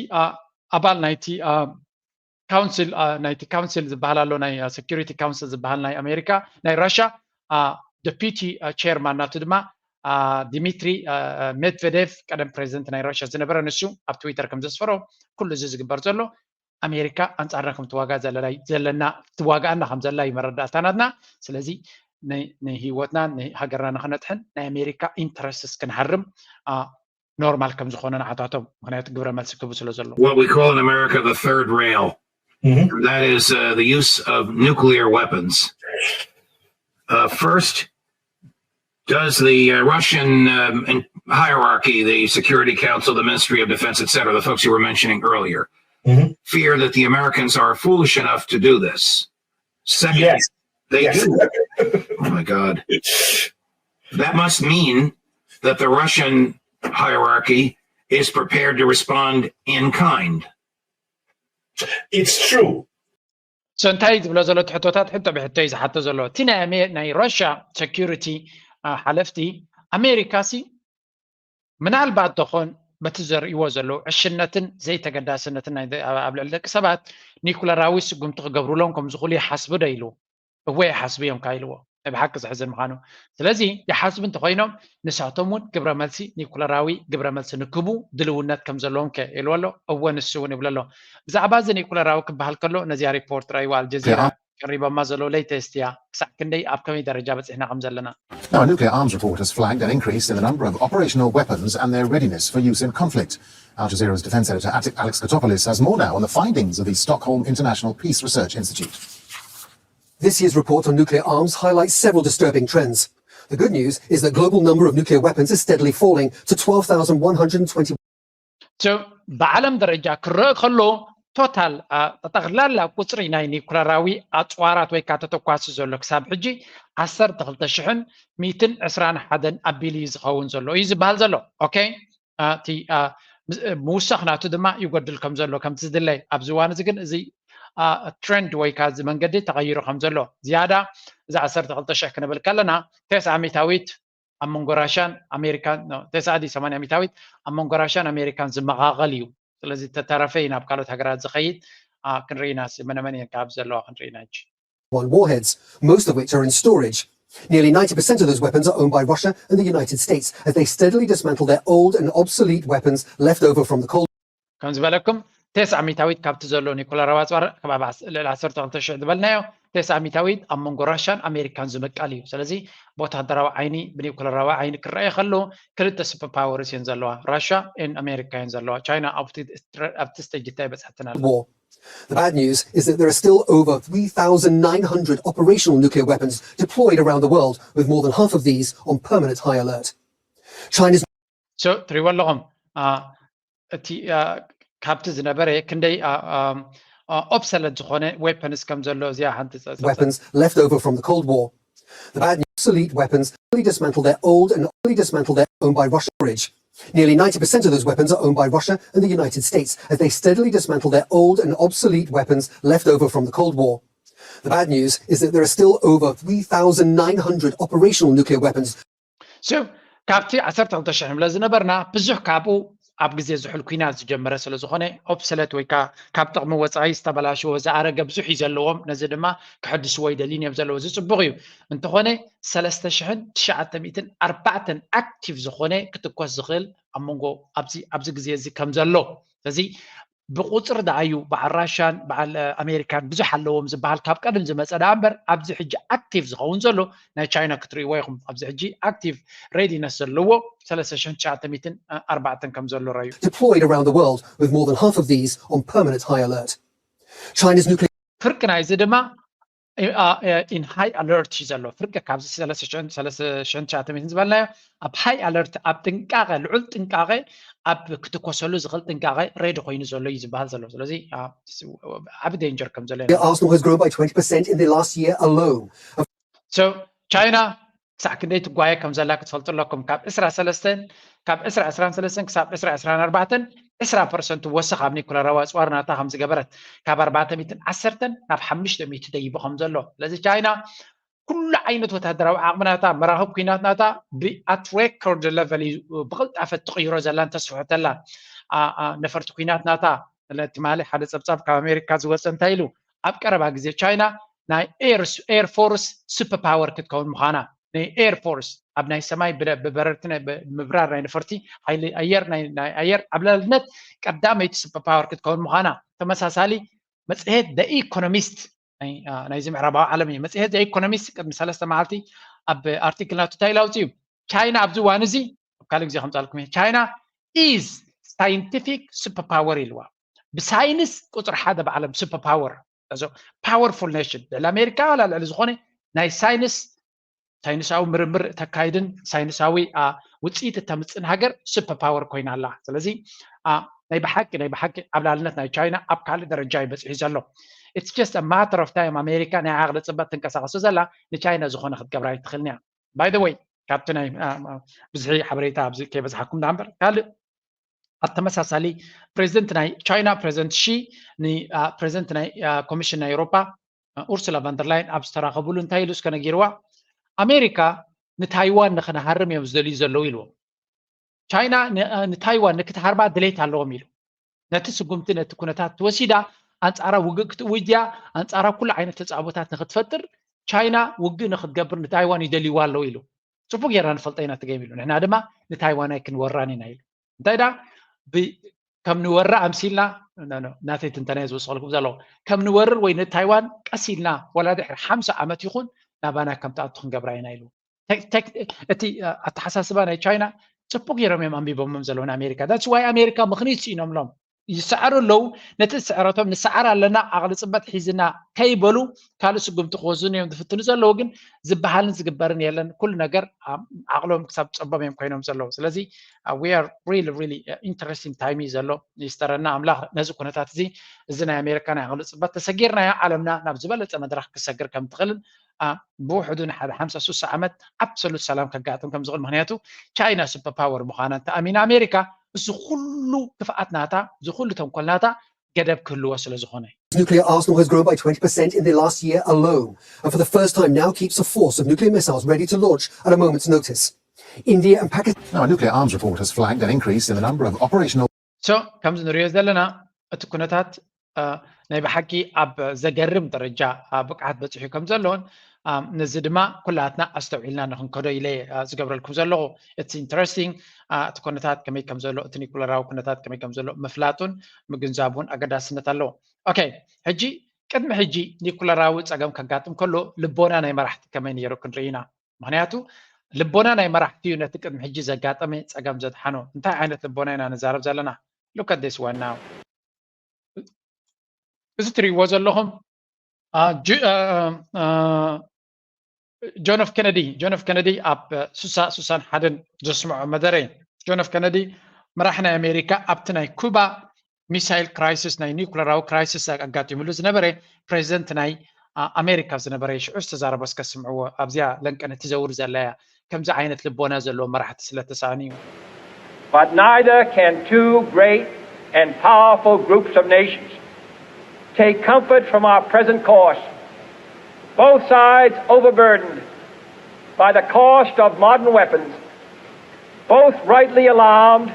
ኣባል ናይቲ ካውንስል ናይቲ ካውንስል ዝበሃል ኣሎ ናይ security council ዝበሃል ናይ ኣሜሪካ ናይ ራሻ deputy chairman ናቱ ድማ ዲሚትሪ ሜድቨዴቭ ቀደም ፕሬዚደንት ናይ ራሻ ዝነበረ ንሱ ኣብ ትዊተር ከም ዘስፈሮ ኩሉ እዚ ዝግበር ዘሎ ኣሜሪካ ኣንፃርና ከም ትዋጋ ዘለና ትዋጋኣና ከም ዘላ እዩ መረዳእታ ናትና ስለዚ ንህይወትና ንሃገርና ንክነጥሕን ናይ ኣሜሪካ ኢንተረስትስ ክንሃርም ኖርማል ከም ዝኾነ ንዓታቶም ምክንያቱ ግብረ መልሲ ክህቡ ስለ ዘሎ what we call in America the third rail. And that is uh, the use of nuclear weapons. Uh, first, does the uh, Russian um, hierarchy, the Security Council, the Ministry of Defense, et cetera, the folks you were mentioning earlier, fear that the Americans are foolish enough to do this? Second, yes. They do. Oh my God. That must mean that the Russian hierarchy is prepared to respond in kind. It's true. So እንታይ ዝብሎ ዘሎ እቲ ሕቶታት ሕቶ ብሕቶ እዩ ዝሓቶ ዘሎ እቲ ናይ ራሽያ ሴኩሪቲ ሓለፍቲ ኣሜሪካ ሲ ምናልባት ተኾን በቲ ዘርእዎ ዘለዉ ዕሽነትን ዘይተገዳስነትን ኣብ ልዕሊ ደቂ ሰባት ኒኩለራዊ ስጉምቲ ክገብሩሎም ከም ዝኽእሉ ይሓስቡ ዶ ኢሉ እወ ይሓስቡ እዮም ካ ኢልዎ ናይ ብሓቂ ዘሕዝን ምዃኑ ስለዚ ይሓስቡ እንተኮይኖም ንሳቶም እውን ግብረ መልሲ ኒኩለራዊ ግብረ መልሲ ንክቡ ድልውነት ከም ዘለዎም ከ ኢልዎ ኣሎ እወ ንሱ እውን ይብሎ ኣሎ ብዛዕባ እዚ ኒኩለራዊ ክበሃል ከሎ ነዚኣ ሪፖርት ረእይዋ ኣልጀዚራ ቀሪቦማ ዘለዉ latest እያ ክሳዕ ክንደይ ኣብ ከመይ ደረጃ በፂሕና ከም ዘለና Now, a nuclear arms report has flagged an increase in the number of operational weapons and their readiness for use in conflict. Al Jazeera's defense editor Alex Katopoulos has more now on the findings of the Stockholm International Peace Research Institute. This year's report on nuclear arms highlights several disturbing trends. The good news is that global number of nuclear weapons is steadily falling to twelve thousand one hundred twenty. ብዓለም ደረጃ ክረአ ከሎ ቶታል ጠቕላላ ቁፅሪ ናይ ኒኩለራዊ ኣፅዋራት ወይ ከዓ ተተኳሲ ዘሎ ክሳብ ሕጂ ዓሰርተ ክልተ ሽሕን ሚትን ዕስራን ሓደን ኣቢሉ እዩ ዝኸውን ዘሎ እዩ ዝበሃል ዘሎ ኦኬ እቲ ምውሳኽ ናቱ ድማ ይጎድል ከም ዘሎ ከምቲ ዝድለይ ኣብዚ እዋን እዚ ግን እዚ ትሬንድ ወይ ከዓ እዚ መንገዲ ተቐይሩ ከም ዘሎ ዝያዳ እዚ ዓሰርተ ክልተ ሽሕ ክንብል ከለና ተስዓ ሚታዊት ኣብ መንጎ ራሻን ኣሜሪካን ተስዓ ድዩ ሰማንያ ሚታዊት ኣብ መንጎ ራሻን ኣሜሪካን ዝመቓቐል እዩ። ስለዚ ተተረፈ እዩ ናብ ካልኦት ሃገራት ዝኸይድ። ክንርኢ ኢና መነመን እየን ካብ ዘለዋ ክንርኢ ኢና። One warheads, most of which are in storage. Nearly ninety percent of those weapons are owned by Russia and the United States as they steadily dismantle their old and obsolete weapons left over from the Cold ከም ዝበለኩም ተስዓ ሚታዊት ካብቲ ዘሎ ኒኩለራዊ ኣፅዋር ከባቢ ልዕሊ ዓሰርተ ክልተ ሽሕ ዝበልናዮ ተስዓ ሚታዊት ኣብ መንጎ ራሻን ኣሜሪካን ዝምቀል እዩ። ስለዚ ብወታደራዊ ዓይኒ ብኒኩለራዊ ዓይኒ ክረኣየ ከሎ ክልተ ሱፐር ፓወርስ እየን ዘለዋ፣ ራሻ ን ኣሜሪካ እየን ዘለዋ። ቻይና ኣብቲ ስቴጅ እንታይ በፅሕትና። The bad news is that there are still over three thousand nine hundred operational nuclear weapons deployed around the world, with more than half of these on permanent high alert. China's ትሪእዎ ኣለኹም እቲ ካብቲ ዝነበረ ክንደይ ኦብሰለት ዝኾነ ዌፐንስ ከም ዘሎ እዚኣ ሓንቲ weapons left over from the Cold War. The bad news, obsolete weapons, they dismantle their old and they dismantle their owned by Russia. Nearly ninety percent of those weapons are owned by Russia and the United States as they steadily dismantle their old and obsolete weapons left over from the Cold War. The bad news is that there are still over three thousand nine hundred operational nuclear weapons. So ካብቲ ዓሰርተ ክልተ ሽሕ ንብለ ዝነበርና ብዙሕ ካብኡ ኣብ ግዜ ዝሑል ኩናት ዝጀመረ ስለ ዝኾነ ኦብሰለት ወይ ከዓ ካብ ጥቕሚ ወፃኢ ዝተበላሸወ ዝኣረገ ብዙሕ እዩ ዘለዎም። ነዚ ድማ ክሕድስዎ ይደልዩን እዮም ዘለዎ። እዚ ፅቡቕ እዩ። እንተኾነ ሰለስተ ሽሕን ትሽዓተ ሚእትን ኣርባዕተን ኣክቲቭ ዝኾነ ክትኮስ ዝኽእል ኣብ መንጎ ኣብዚ ግዜ እዚ ከም ዘሎ ስለዚ ብቁፅሪ ደኣ እዩ በዓል ራሻን በዓል ኣሜሪካን ብዙሕ ኣለዎም ዝበሃል ካብ ቀደም ዝመፀ ደኣ እምበር ኣብዚ ሕጂ ኣክቲቭ ዝኸውን ዘሎ ናይ ቻይና ክትርእይዎ ኢኹም። ኣብዚ ሕጂ ኣክቲቭ ሬዲነስ ዘለዎ ሰለስተ ሽሕን ትሽዓተ ሚእትን ኣርባዕተን ከም ዘሎ ረዩ። deployed around the world with more than half of these on permanent high alert. China's nuclear ፍርቂ ናይዚ ድማ in high alert እዩ ዘሎ። ፍርቂ ካብዚ ሰለስተ ሽሕን ትሽዓተ ሚእትን ዝበልናዮ ኣብ ሃይ ኣለርት ኣብ ጥንቃቐ ልዑል ጥንቃቐ ኣብ ክትኮሰሉ ዝኽእል ጥንቃቐ ሬዲ ኮይኑ ዘሎ እዩ ዝበሃል ዘሎ። ስለዚ ዓቢ ዴንጀር ከም ዘሎ Arsenal has grown by twenty percent in the last year alone. So ቻይና ክሳዕ ክንደይ ትጓየ ከም ዘላ ክትፈልጡ ኣለኩም። ካብ ዕስራ ሰለስተን ካብ ዕስራ ዕስራን ሰለስተን ክሳብ ዕስራ ዕስራን ኣርባዕተን ዕስራ ፐርሰንት ወሰኽ ኣብ ኒኩለራዊ ኣፅዋር ናታ ከም ዝገበረት ካብ ኣርባዕተ ሚእትን ዓሰርተን ናብ ሓሙሽተ ሚእቲ ደይቡ ከም ዘሎ ስለዚ ቻይና ኩሉ ዓይነት ወታደራዊ ዓቕሚ ናታ መራኽብ ኩናት ናታ ብኣት ሬኮርድ ለቨል እዩ ብቕልጣፈ ትቕይሮ ዘላን ተስፍሖ ተላን ነፈርቲ ኩናት ናታ ትማሊ ሓደ ፀብፃብ ካብ ኣሜሪካ ዝወፀ እንታይ ኢሉ ኣብ ቀረባ ግዜ ቻይና ናይ ኤር ፎርስ ሱፐር ፓወር ክትከውን ምዃና ናይ ኤር ፎርስ ኣብ ናይ ሰማይ ብበረርቲ ምብራር ናይ ነፈርቲ ሓይሊ ኣየር ናይ ኣየር ዓብላልነት ቀዳመይቲ ሱፐር ፓወር ክትከውን ምዃና ተመሳሳሊ መፅሄት ደ ኢኮኖሚስት ናይዚ ምዕራባዊ ዓለም እዩ። መፅሄት ደ ኢኮኖሚስት ቅድሚ ሰለስተ መዓልቲ ኣብ ኣርቲክል ናቱ እንታይ ኢሉ ኣውፅኡ ቻይና ኣብዚ እዋን እዚ ኣብ ካልእ ግዜ ከምፃልኩም እየ ቻይና is scientific super power ኢልዋ። ብሳይንስ ቁፅሪ ሓደ ብዓለም ሱፐር ፓወር ፓወርፉል ኔሽን ልዕሊ ኣሜሪካ ዋላ ልዕሊ ዝኾነ ናይ ሳይንስ ሳይንሳዊ ምርምር እተካይድን ሳይንሳዊ ውፅኢት እተምፅእን ሃገር ሱፐር ፓወር ኮይና ኣላ። ስለዚ ናይ ብሓቂ ናይ ብሓቂ ዓብላልነት ናይ ቻይና ኣብ ካልእ ደረጃ እዩ በፂሑ ዘሎ። It's just a matter of time ኣሜሪካ ናይ ዓቕሊ ፅበት ትንቀሳቐሶ ዘላ ንቻይና ዝኾነ ክትገብራ ኣይትኽእልን እያ። By the way ካብቲ ናይ ብዝሒ ሓበሬታ ኣብዚ ከይበዝሓኩም ዳ እምበር ካልእ ኣብ ተመሳሳሊ ፕሬዚደንት ናይ ቻይና ፕሬዚደንት ሺ ንፕሬዚደንት ናይ ኮሚሽን ናይ ኤውሮፓ ኡርሱላ ቫንደርላይን ኣብ ዝተራኸብሉ እንታይ ኢሉ እስከ ነጊርዋ ኣሜሪካ ንታይዋን ንክንሃርም እዮም ዝደልዩ ዘለዉ ኢልዎም። ቻይና ንታይዋን ንክትሃርማ ድሌት ኣለዎም ኢሉ። ነቲ ስጉምቲ ነቲ ኩነታት ትወሲዳ ኣንፃራ ውግእ ክትእውጅ ድያ ኣንፃራ ኩሉ ዓይነት ተፃዕቦታት ንክትፈጥር ቻይና ውግእ ንክትገብር ንታይዋን ይደልይዋ ኣለዉ ኢሉ። ፅቡቅ ጌርና ንፈልጠ ኢና ትገይም ኢሉ ንሕና ድማ ንታይዋን ኣይክንወራን ኢና ኢሉ። እንታይ ዳ ከም ንወራ ኣምሲልና ናተይ ትንተና ዝወስኸልኩም ዘለኹ ከም ንወርር ወይ ንታይዋን ቀስ ኢልና ወላ ድሕሪ ሓምሳ ዓመት ይኹን ናባና ከም ትኣቱ ክንገብራ ኢና ኢሉ። እቲ ኣተሓሳስባ ናይ ቻይና ፅቡቅ ገይሮም እዮም ኣንቢቦሞም ዘለዉ ንኣሜሪካ that's why ኣሜሪካ ምኽንይት ስኢኖምሎም ይስዕሩ ኣለዉ። ነቲ ዝስዕረቶም ንስዓር ኣለና ዓቕሊ ፅበት ሒዝና ከይበሉ ካልእ ስጉምቲ ክወስኑ እዮም ዝፍትኑ ዘለዉ ግን ዝበሃልን ዝግበርን የለን። ኩሉ ነገር ዓቕሎም ክሳብ ፀቦም እዮም ኮይኖም ዘለዉ። ስለዚ we are really really interesting time እዩ ዘሎ። ይስተረና ኣምላኽ ነዚ ኩነታት እዚ እዚ ናይ ኣሜሪካ ናይ ዓቕሊ ፅበት ተሰጊርናዮ ዓለምና ናብ ዝበለፀ መድረኽ ክሰግር ከም ትኽእልን ብውሕዱ ንሓደ ሓምሳ ሱሳ ዓመት ኣብሰሉት ሰላም ከጋጥም ከም ዝኽእል ምክንያቱ ቻይና ሱፐር ፓወር ምዃና እንተኣሚና ኣሜሪካ እዚ ኩሉ ክፍኣት ናታ እዚ ኩሉ ተንኮል ናታ ገደብ ክህልዎ ስለ ዝኾነ እዩ። Nuclear arsenal has grown by twenty percent in the last year alone, and for the first time now keeps a force of nuclear missiles ready to launch at a moment's notice. India and Pakistan. Now, a nuclear arms report has flagged an increase in the number of operational so ከምዚ ንሪኦ ዘለና እቲ ኩነታት ናይ ብሓቂ ኣብ ዘገርም ደረጃ ብቕዓት በፂሑ ከም ዘሎን ነዚ ድማ ኩላትና ኣስተውዒልና ንክንከዶ ኢለ ዝገብረልኩም ዘለኹ። It's interesting እቲ ኩነታት ከመይ ከም ዘሎ፣ እቲ ኒኩለራዊ ኩነታት ከመይ ከም ዘሎ ምፍላጡን ምግንዛቡን ኣገዳስነት ኣለዎ። ኦኬ፣ ሕጂ ቅድሚ ሕጂ ኒኩለራዊ ፀገም ከጋጥም ከሎ ልቦና ናይ መራሕቲ ከመይ ነይሩ ክንርኢ ኢና። ምክንያቱ ልቦና ናይ መራሕቲ እዩ ነቲ ቅድሚ ሕጂ ዘጋጠመ ፀገም ዘድሓኖ። እንታይ ዓይነት ልቦና ኢና ንዛረብ ዘለና? Look at this one now። እዚ ትሪእዎ ዘለኹም ጆን ፍ ኬነዲ ጆን ፍ ኬነዲ ኣብ ሱሳ ሱሳን ሓደን ዘስምዖ መደረ እዩ። ጆን ፍ ኬነዲ መራሒ ናይ ኣሜሪካ ኣብቲ ናይ ኩባ ሚሳይል ክራይሲስ ናይ ኒኩለራዊ ክራይሲስ ኣጋጢሙሉ ዝነበረ ፕሬዚደንት ናይ ኣሜሪካ ዝነበረ ሽዑ ዝተዛረቦ እስከ ስምዕዎ። ኣብዚኣ ለንቀን እትዘውር ዘላ እያ ከምዚ ዓይነት ልቦና ዘለዎ መራሕቲ ስለተሳእኑ እዩ። But neither can two great and powerful groups of nations take comfort from our present course, both sides overburdened by the cost of modern weapons, both rightly alarmed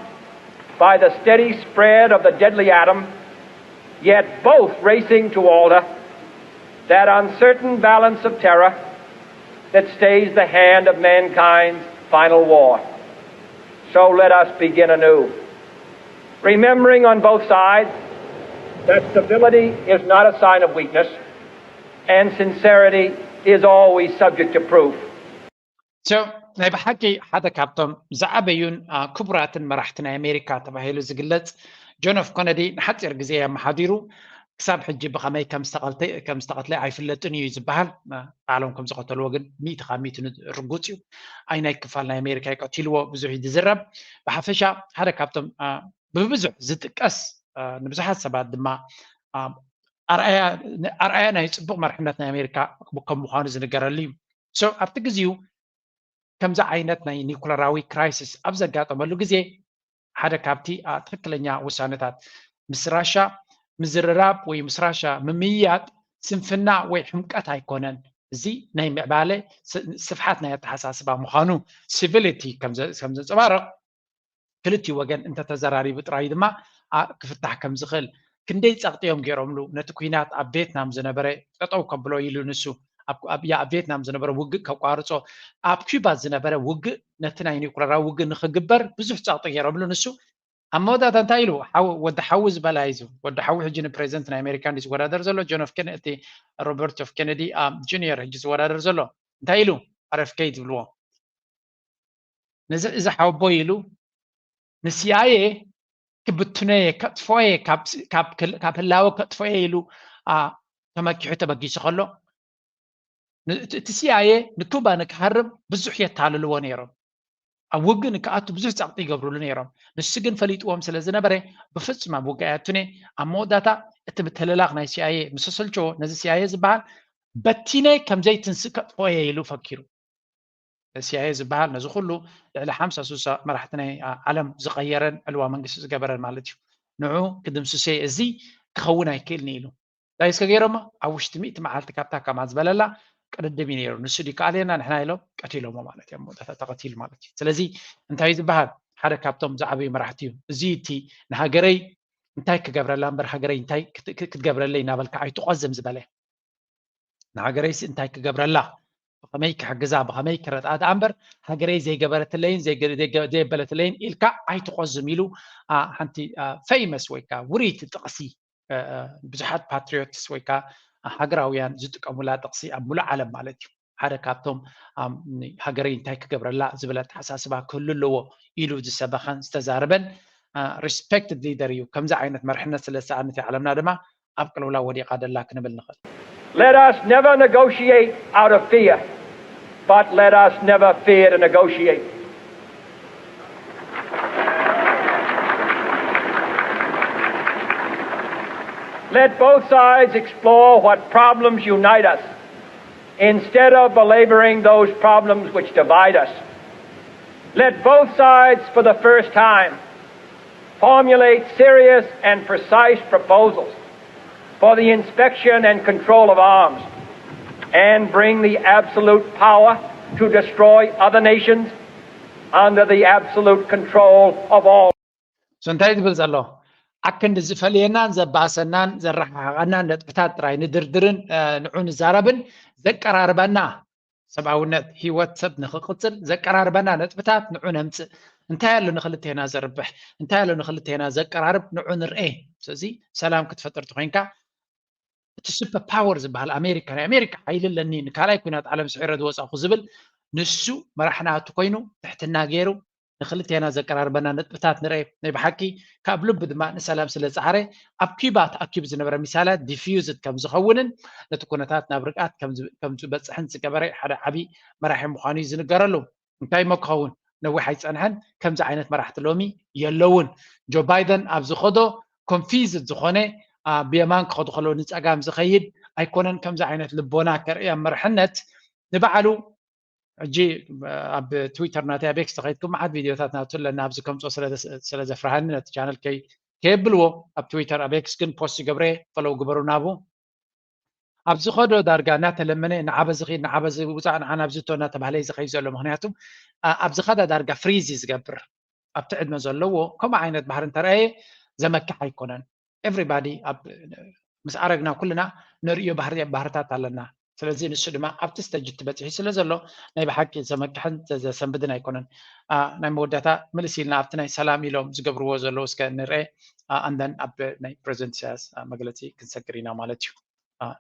by the steady spread of the deadly atom, yet both racing to alter that uncertain balance of terror that stays the hand of mankind's final war. So let us begin anew, remembering on both sides that civility is not a sign of weakness, and sincerity is always subject to proof. So ናይ ብሓቂ ሓደ ካብቶም ዝዓበዩን ክቡራትን መራሕቲ ናይ ኣሜሪካ ተባሂሉ ዝግለጽ ጆን ፍ ኬነዲ ንሓፂር ግዜ ኣመሓዲሩ ክሳብ ሕጂ ብኸመይ ከም ዝተቐትለ ኣይፍለጥን እዩ ዝበሃል። ባዕሎም ከም ዝቐተልዎ ግን ሚእቲ ካብ ሚእቲ ርጉፅ እዩ። ኣይ ናይ ክፋል ናይ ኣሜሪካ ይቀቲልዎ ብዙሕ እዩ ዝዝረብ። ብሓፈሻ ሓደ ካብቶም ብብዙሕ ዝጥቀስ ንብዙሓት ሰባት ድማ ኣርኣያ ናይ ፅቡቕ መርሕነት ናይ ኣሜሪካ ከም ምዃኑ ዝንገረሉ እዩ። So ኣብቲ ግዜኡ ከምዚ ዓይነት ናይ ኒኩለራዊ ክራይሲስ ኣብ ዘጋጠመሉ ግዜ ሓደ ካብቲ ትክክለኛ ውሳነታት ምስ ራሻ ምዝርራብ ወይ ምስ ራሻ ምምይያጥ ስንፍና ወይ ሕምቀት ኣይኮነን። እዚ ናይ ምዕባለ ስፍሓት ናይ ኣተሓሳስባ ምዃኑ ሲቪሊቲ ከም ዘንፀባርቕ ክልቲኡ ወገን እንተተዘራሪቡ ጥራይ ድማ ክፍታሕ ከም ዝኽእል ክንደይ ጸቕጢ እዮም ገይሮምሉ። ነቲ ኲናት ኣብ ቬትናም ዝነበረ ጠጠው ከብሎ ኢሉ ንሱ ኣብ ቬትናም ዝነበረ ውግእ ከቋርጾ፣ ኣብ ኪባ ዝነበረ ውግእ ነቲ ናይ ኒውክለራዊ ውግእ ንኽግበር ብዙሕ ጸቕጢ ገይሮምሉ። ንሱ ኣብ መወዳእታ እንታይ ኢሉ? ወዲ ሓዊ ዝበላ እዩ። ወዲ ሓዊ ሕጂ ንፕሬዚደንት ናይ ኣሜሪካ እንዲ ዝወዳደር ዘሎ ጆን ፍ ኬነዲ፣ ሮበርት ፍ ኬነዲ ጁኒየር ሕጂ ዝወዳደር ዘሎ እንታይ ኢሉ? ኣር ፍ ኬ ዝብልዎ ነዚ እዚ ሓወቦይ ኢሉ ንሲኣይኤ ክብትኖ እየ፣ ከጥፍኦ እየ፣ ካብ ህላወ ከጥፍኦ እየ ኢሉ ተመኪሑ ተበጊሱ ከሎ እቲ ሲኣይኤ ንኩባ ንክሃርም ብዙሕ የታልልዎ ነይሮም። ኣብ ውግእ ንክኣቱ ብዙሕ ጸቕጢ ይገብሩሉ ነይሮም። ንሱ ግን ፈሊጥዎም ስለ ዝነበረ ብፍጹም ኣብ ውግእ ኣየቱን እየ። ኣብ መወዳእታ እቲ ምትልላኽ ናይ ሲኣይኤ ምስ ኣሰልቸዎ ነዚ ሲኣይኤ ዝበሃል በቲነ ከም ዘይትንስእ ከጥፍኦ እየ ኢሉ ፈኪሩ። ሲኣይኤ ዝበሃል ነዚ ኩሉ ልዕሊ ሓምሳ ሱሳ መራሕቲ ናይ ዓለም ዝቐየረን ዕልዋ መንግስቲ ዝገበረን ማለት እዩ። ንዑ ክድምስሰ እዚ ክኸውን ኣይክእልን ኢሉ። እንታይ እስከ ገይሮሞ? ኣብ ውሽጢ ሚእቲ መዓልቲ ካብታ ከማ ዝበለላ ቅድድም እዩ ነይሩ። ንሱ ድዩ ከኣልየና ንሕና ኢሎም ቀቲሎሞ ማለት እዮም። መወዳእታ ተቐቲሉ ማለት እዩ። ስለዚ እንታይ እዩ ዝበሃል? ሓደ ካብቶም ዝዓበዩ መራሕቲ እዩ። እዚ እቲ ንሃገረይ እንታይ ክገብረላ እምበር ሃገረይ እንታይ ክትገብረለይ እናበልካ ኣይትቖዝም ዝበለ። ንሃገረይሲ እንታይ ክገብረላ፣ ብኸመይ ክሕግዛ፣ ብኸመይ ክረድኣ ደኣ እምበር ሃገረይ ዘይገበረትለይን ዘየበለትለይን ኢልካ ኣይትቖዝም ኢሉ ሓንቲ ፈይመስ ወይ ከዓ ውርይቲ ጥቕሲ ብዙሓት ፓትሪዮትስ ወይ ከዓ ሃገራውያን ዝጥቀሙላ ጥቕሲ ኣብ ሙሉእ ዓለም ማለት እዩ። ሓደ ካብቶም ሃገረይ እንታይ ክገብረላ ዝብል ኣተሓሳስባ ክህሉ ኣለዎ ኢሉ ዝሰበኸን ዝተዛረበን ሪስፔክትድ ሊደር እዩ። ከምዚ ዓይነት መርሕነት ስለ ዝሰኣነት እያ ዓለምና ድማ ኣብ ቅልውላው ወዲቓ ደላ ክንብል ንኽእል። Let us never negotiate out of fear, but let us never fear to negotiate. Let both sides explore what problems unite us instead of belaboring those problems which divide us. Let both sides, for the first time, formulate serious and precise proposals for the inspection and control of arms and bring the absolute power to destroy other nations under the absolute control of all. So እንታይ ዝብል ዘሎ? ኣክንዲ ዝፈልየናን ዘባሰናን ዘረሓሓቐናን ነጥብታት ጥራይ ንድርድርን ንዑ ንዛረብን፣ ዘቀራርበና ሰብኣውነት፣ ህይወት ሰብ ንኽቕጽል ዘቀራርበና ነጥብታት ንዑ ነምጽእ። እንታይ ኣሎ ንኽልቴና ዘርብሕ? እንታይ ኣሎ ንኽልቴና ዘቀራርብ? ንዑ ንርኤ። ስለዚ ሰላም ክትፈጥር ተኾይንካ፣ እቲ ሱፐር ፓወር ዝበሃል ኣሜሪካ፣ ናይ ኣሜሪካ ሓይሊ ኣለኒ፣ ንካልኣይ ኩናት ዓለም ስዒረ ዝወፃኹ ዝብል፣ ንሱ መራሕና እቲ ኮይኑ ትሕትና ገይሩ ንክልቴና ዘቀራርበና ነጥብታት ንርኤ። ናይ ብሓቂ ካብ ልቢ ድማ ንሰላም ስለ ዝፀዓረ፣ ኣብ ኪባ ተኣኪቡ ዝነበረ ሚሳላት ዲፊዩዝድ ከም ዝኸውንን ነቲ ኩነታት ናብ ርግኣት ከም ዝበፅሕን ዝገበረ ሓደ ዓብዪ መራሒ ምዃኑ እዩ ዝንገረሉ። እንታይ እሞ ክኸውን? ነዊሕ ኣይፀንሐን። ከምዚ ዓይነት መራሕቲ ሎሚ የለውን። ጆ ባይደን ኣብ ዝኸዶ ኮንፊዝድ ዝኾነ፣ ብየማን ክኸዱ ከለዉ ንፀጋም ዝኸይድ ኣይኮነን። ከምዚ ዓይነት ልቦና ከርኢ ኣብ መርሕነት ንባዕሉ ሕጂ ኣብ ትዊተር ናተይ ኣብ ኤክስ ተኸይድኩም መዓት ቪድዮታት ናቱ ኣለና። ኣብዚ ከምፅኦ ስለ ዘፍርሃኒ ነቲ ቻነል ከየብልዎ ኣብ ትዊተር ኣብ ኤክስ ግን ፖስት ይገብረ። ፈለው ግበሩ ናቡ። ኣብ ዝኸዶ ዳርጋ እናተለመነ ንዓበዚ ኺድ ንዓበዚ ውፃእ ንዓ ናብዚ እቶ እናተባህለ እዩ ዝኸይድ ዘሎ። ምክንያቱ ኣብ ዝኸዳ ዳርጋ ፍሪዝ እዩ ዝገብር። ኣብቲ ዕድመ ዘለዎ ከምኡ ዓይነት ባህሪ እንተረኣየ ዘመክሕ ኣይኮነን። ኤቭሪባዲ ኣብ ምስ ኣረግና ኩልና ንርእዮ ባህርታት ኣለና። ስለዚ ንሱ ድማ ኣብቲ ስተጅ ትበፅሒ ስለ ዘሎ ናይ ብሓቂ ዘመክሕን ዘሰንብድን ኣይኮነን። ናይ መወዳእታ ምልስ ኢልና ኣብቲ ናይ ሰላም ኢሎም ዝገብርዎ ዘለዉ እስከ ንርአ። ኣንደን ኣብ ናይ ፕሬዚደንት ኢሳያስ መግለፂ ክንሰግር ኢና ማለት እዩ።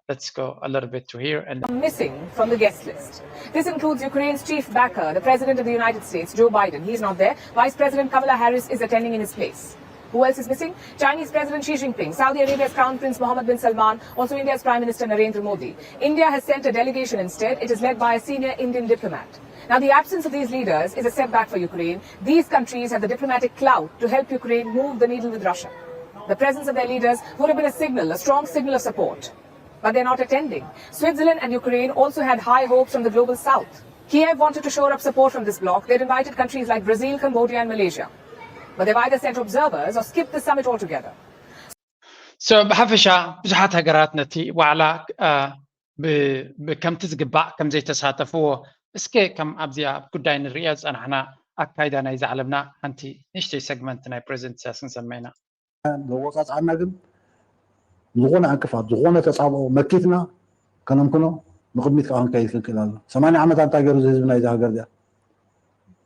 Let's go a little bit to here and missing from the guest list. This includes Ukraine's chief backer, the President of the United States, Joe Biden. He's not there. Vice President Kamala Harris is attending in his place. Who else is missing? Chinese President Xi Jinping, Saudi Arabia's Crown Prince Mohammed bin Salman, also India's Prime Minister Narendra Modi. India has sent a delegation instead. It is led by a senior Indian diplomat. Now, the absence of these leaders is a setback for Ukraine. These countries have the diplomatic clout to help Ukraine move the needle with Russia. The presence of their leaders would have been a signal, a strong signal of support. But they're not attending. Switzerland and Ukraine also had high hopes from the global south. Kiev wanted to shore up support from this bloc. They'd invited countries like Brazil, Cambodia, and Malaysia. But they've either sent observers or skipped the summit altogether. So ብሓፈሻ ብዙሓት ሃገራት ነቲ ዋዕላ ከምቲ ዝግባእ ከም ዘይተሳተፍዎ እስከ ከም ኣብዚኣ ኣብ ጉዳይ ንርእዮ ዝጸናሕና ኣካይዳ ናይዛ ዓለምና ሓንቲ ንእሽተይ ሰግመንት ናይ ፕሬዚደንት ኢሳያስ ክንሰምዕ ኢና። ዘወጻጽኣና ግን ዝኾነ ዕንቅፋት ዝኾነ ተጻብኦ መኪትና ከነምክኖ ንቕድሚት ከዓ ክንከይድ ክንክእል ኣሎ። ሰማንያ ዓመታት እንታይ ገይሩ እዚ ህዝቢ ናይዚ ሃገር እዚኣ?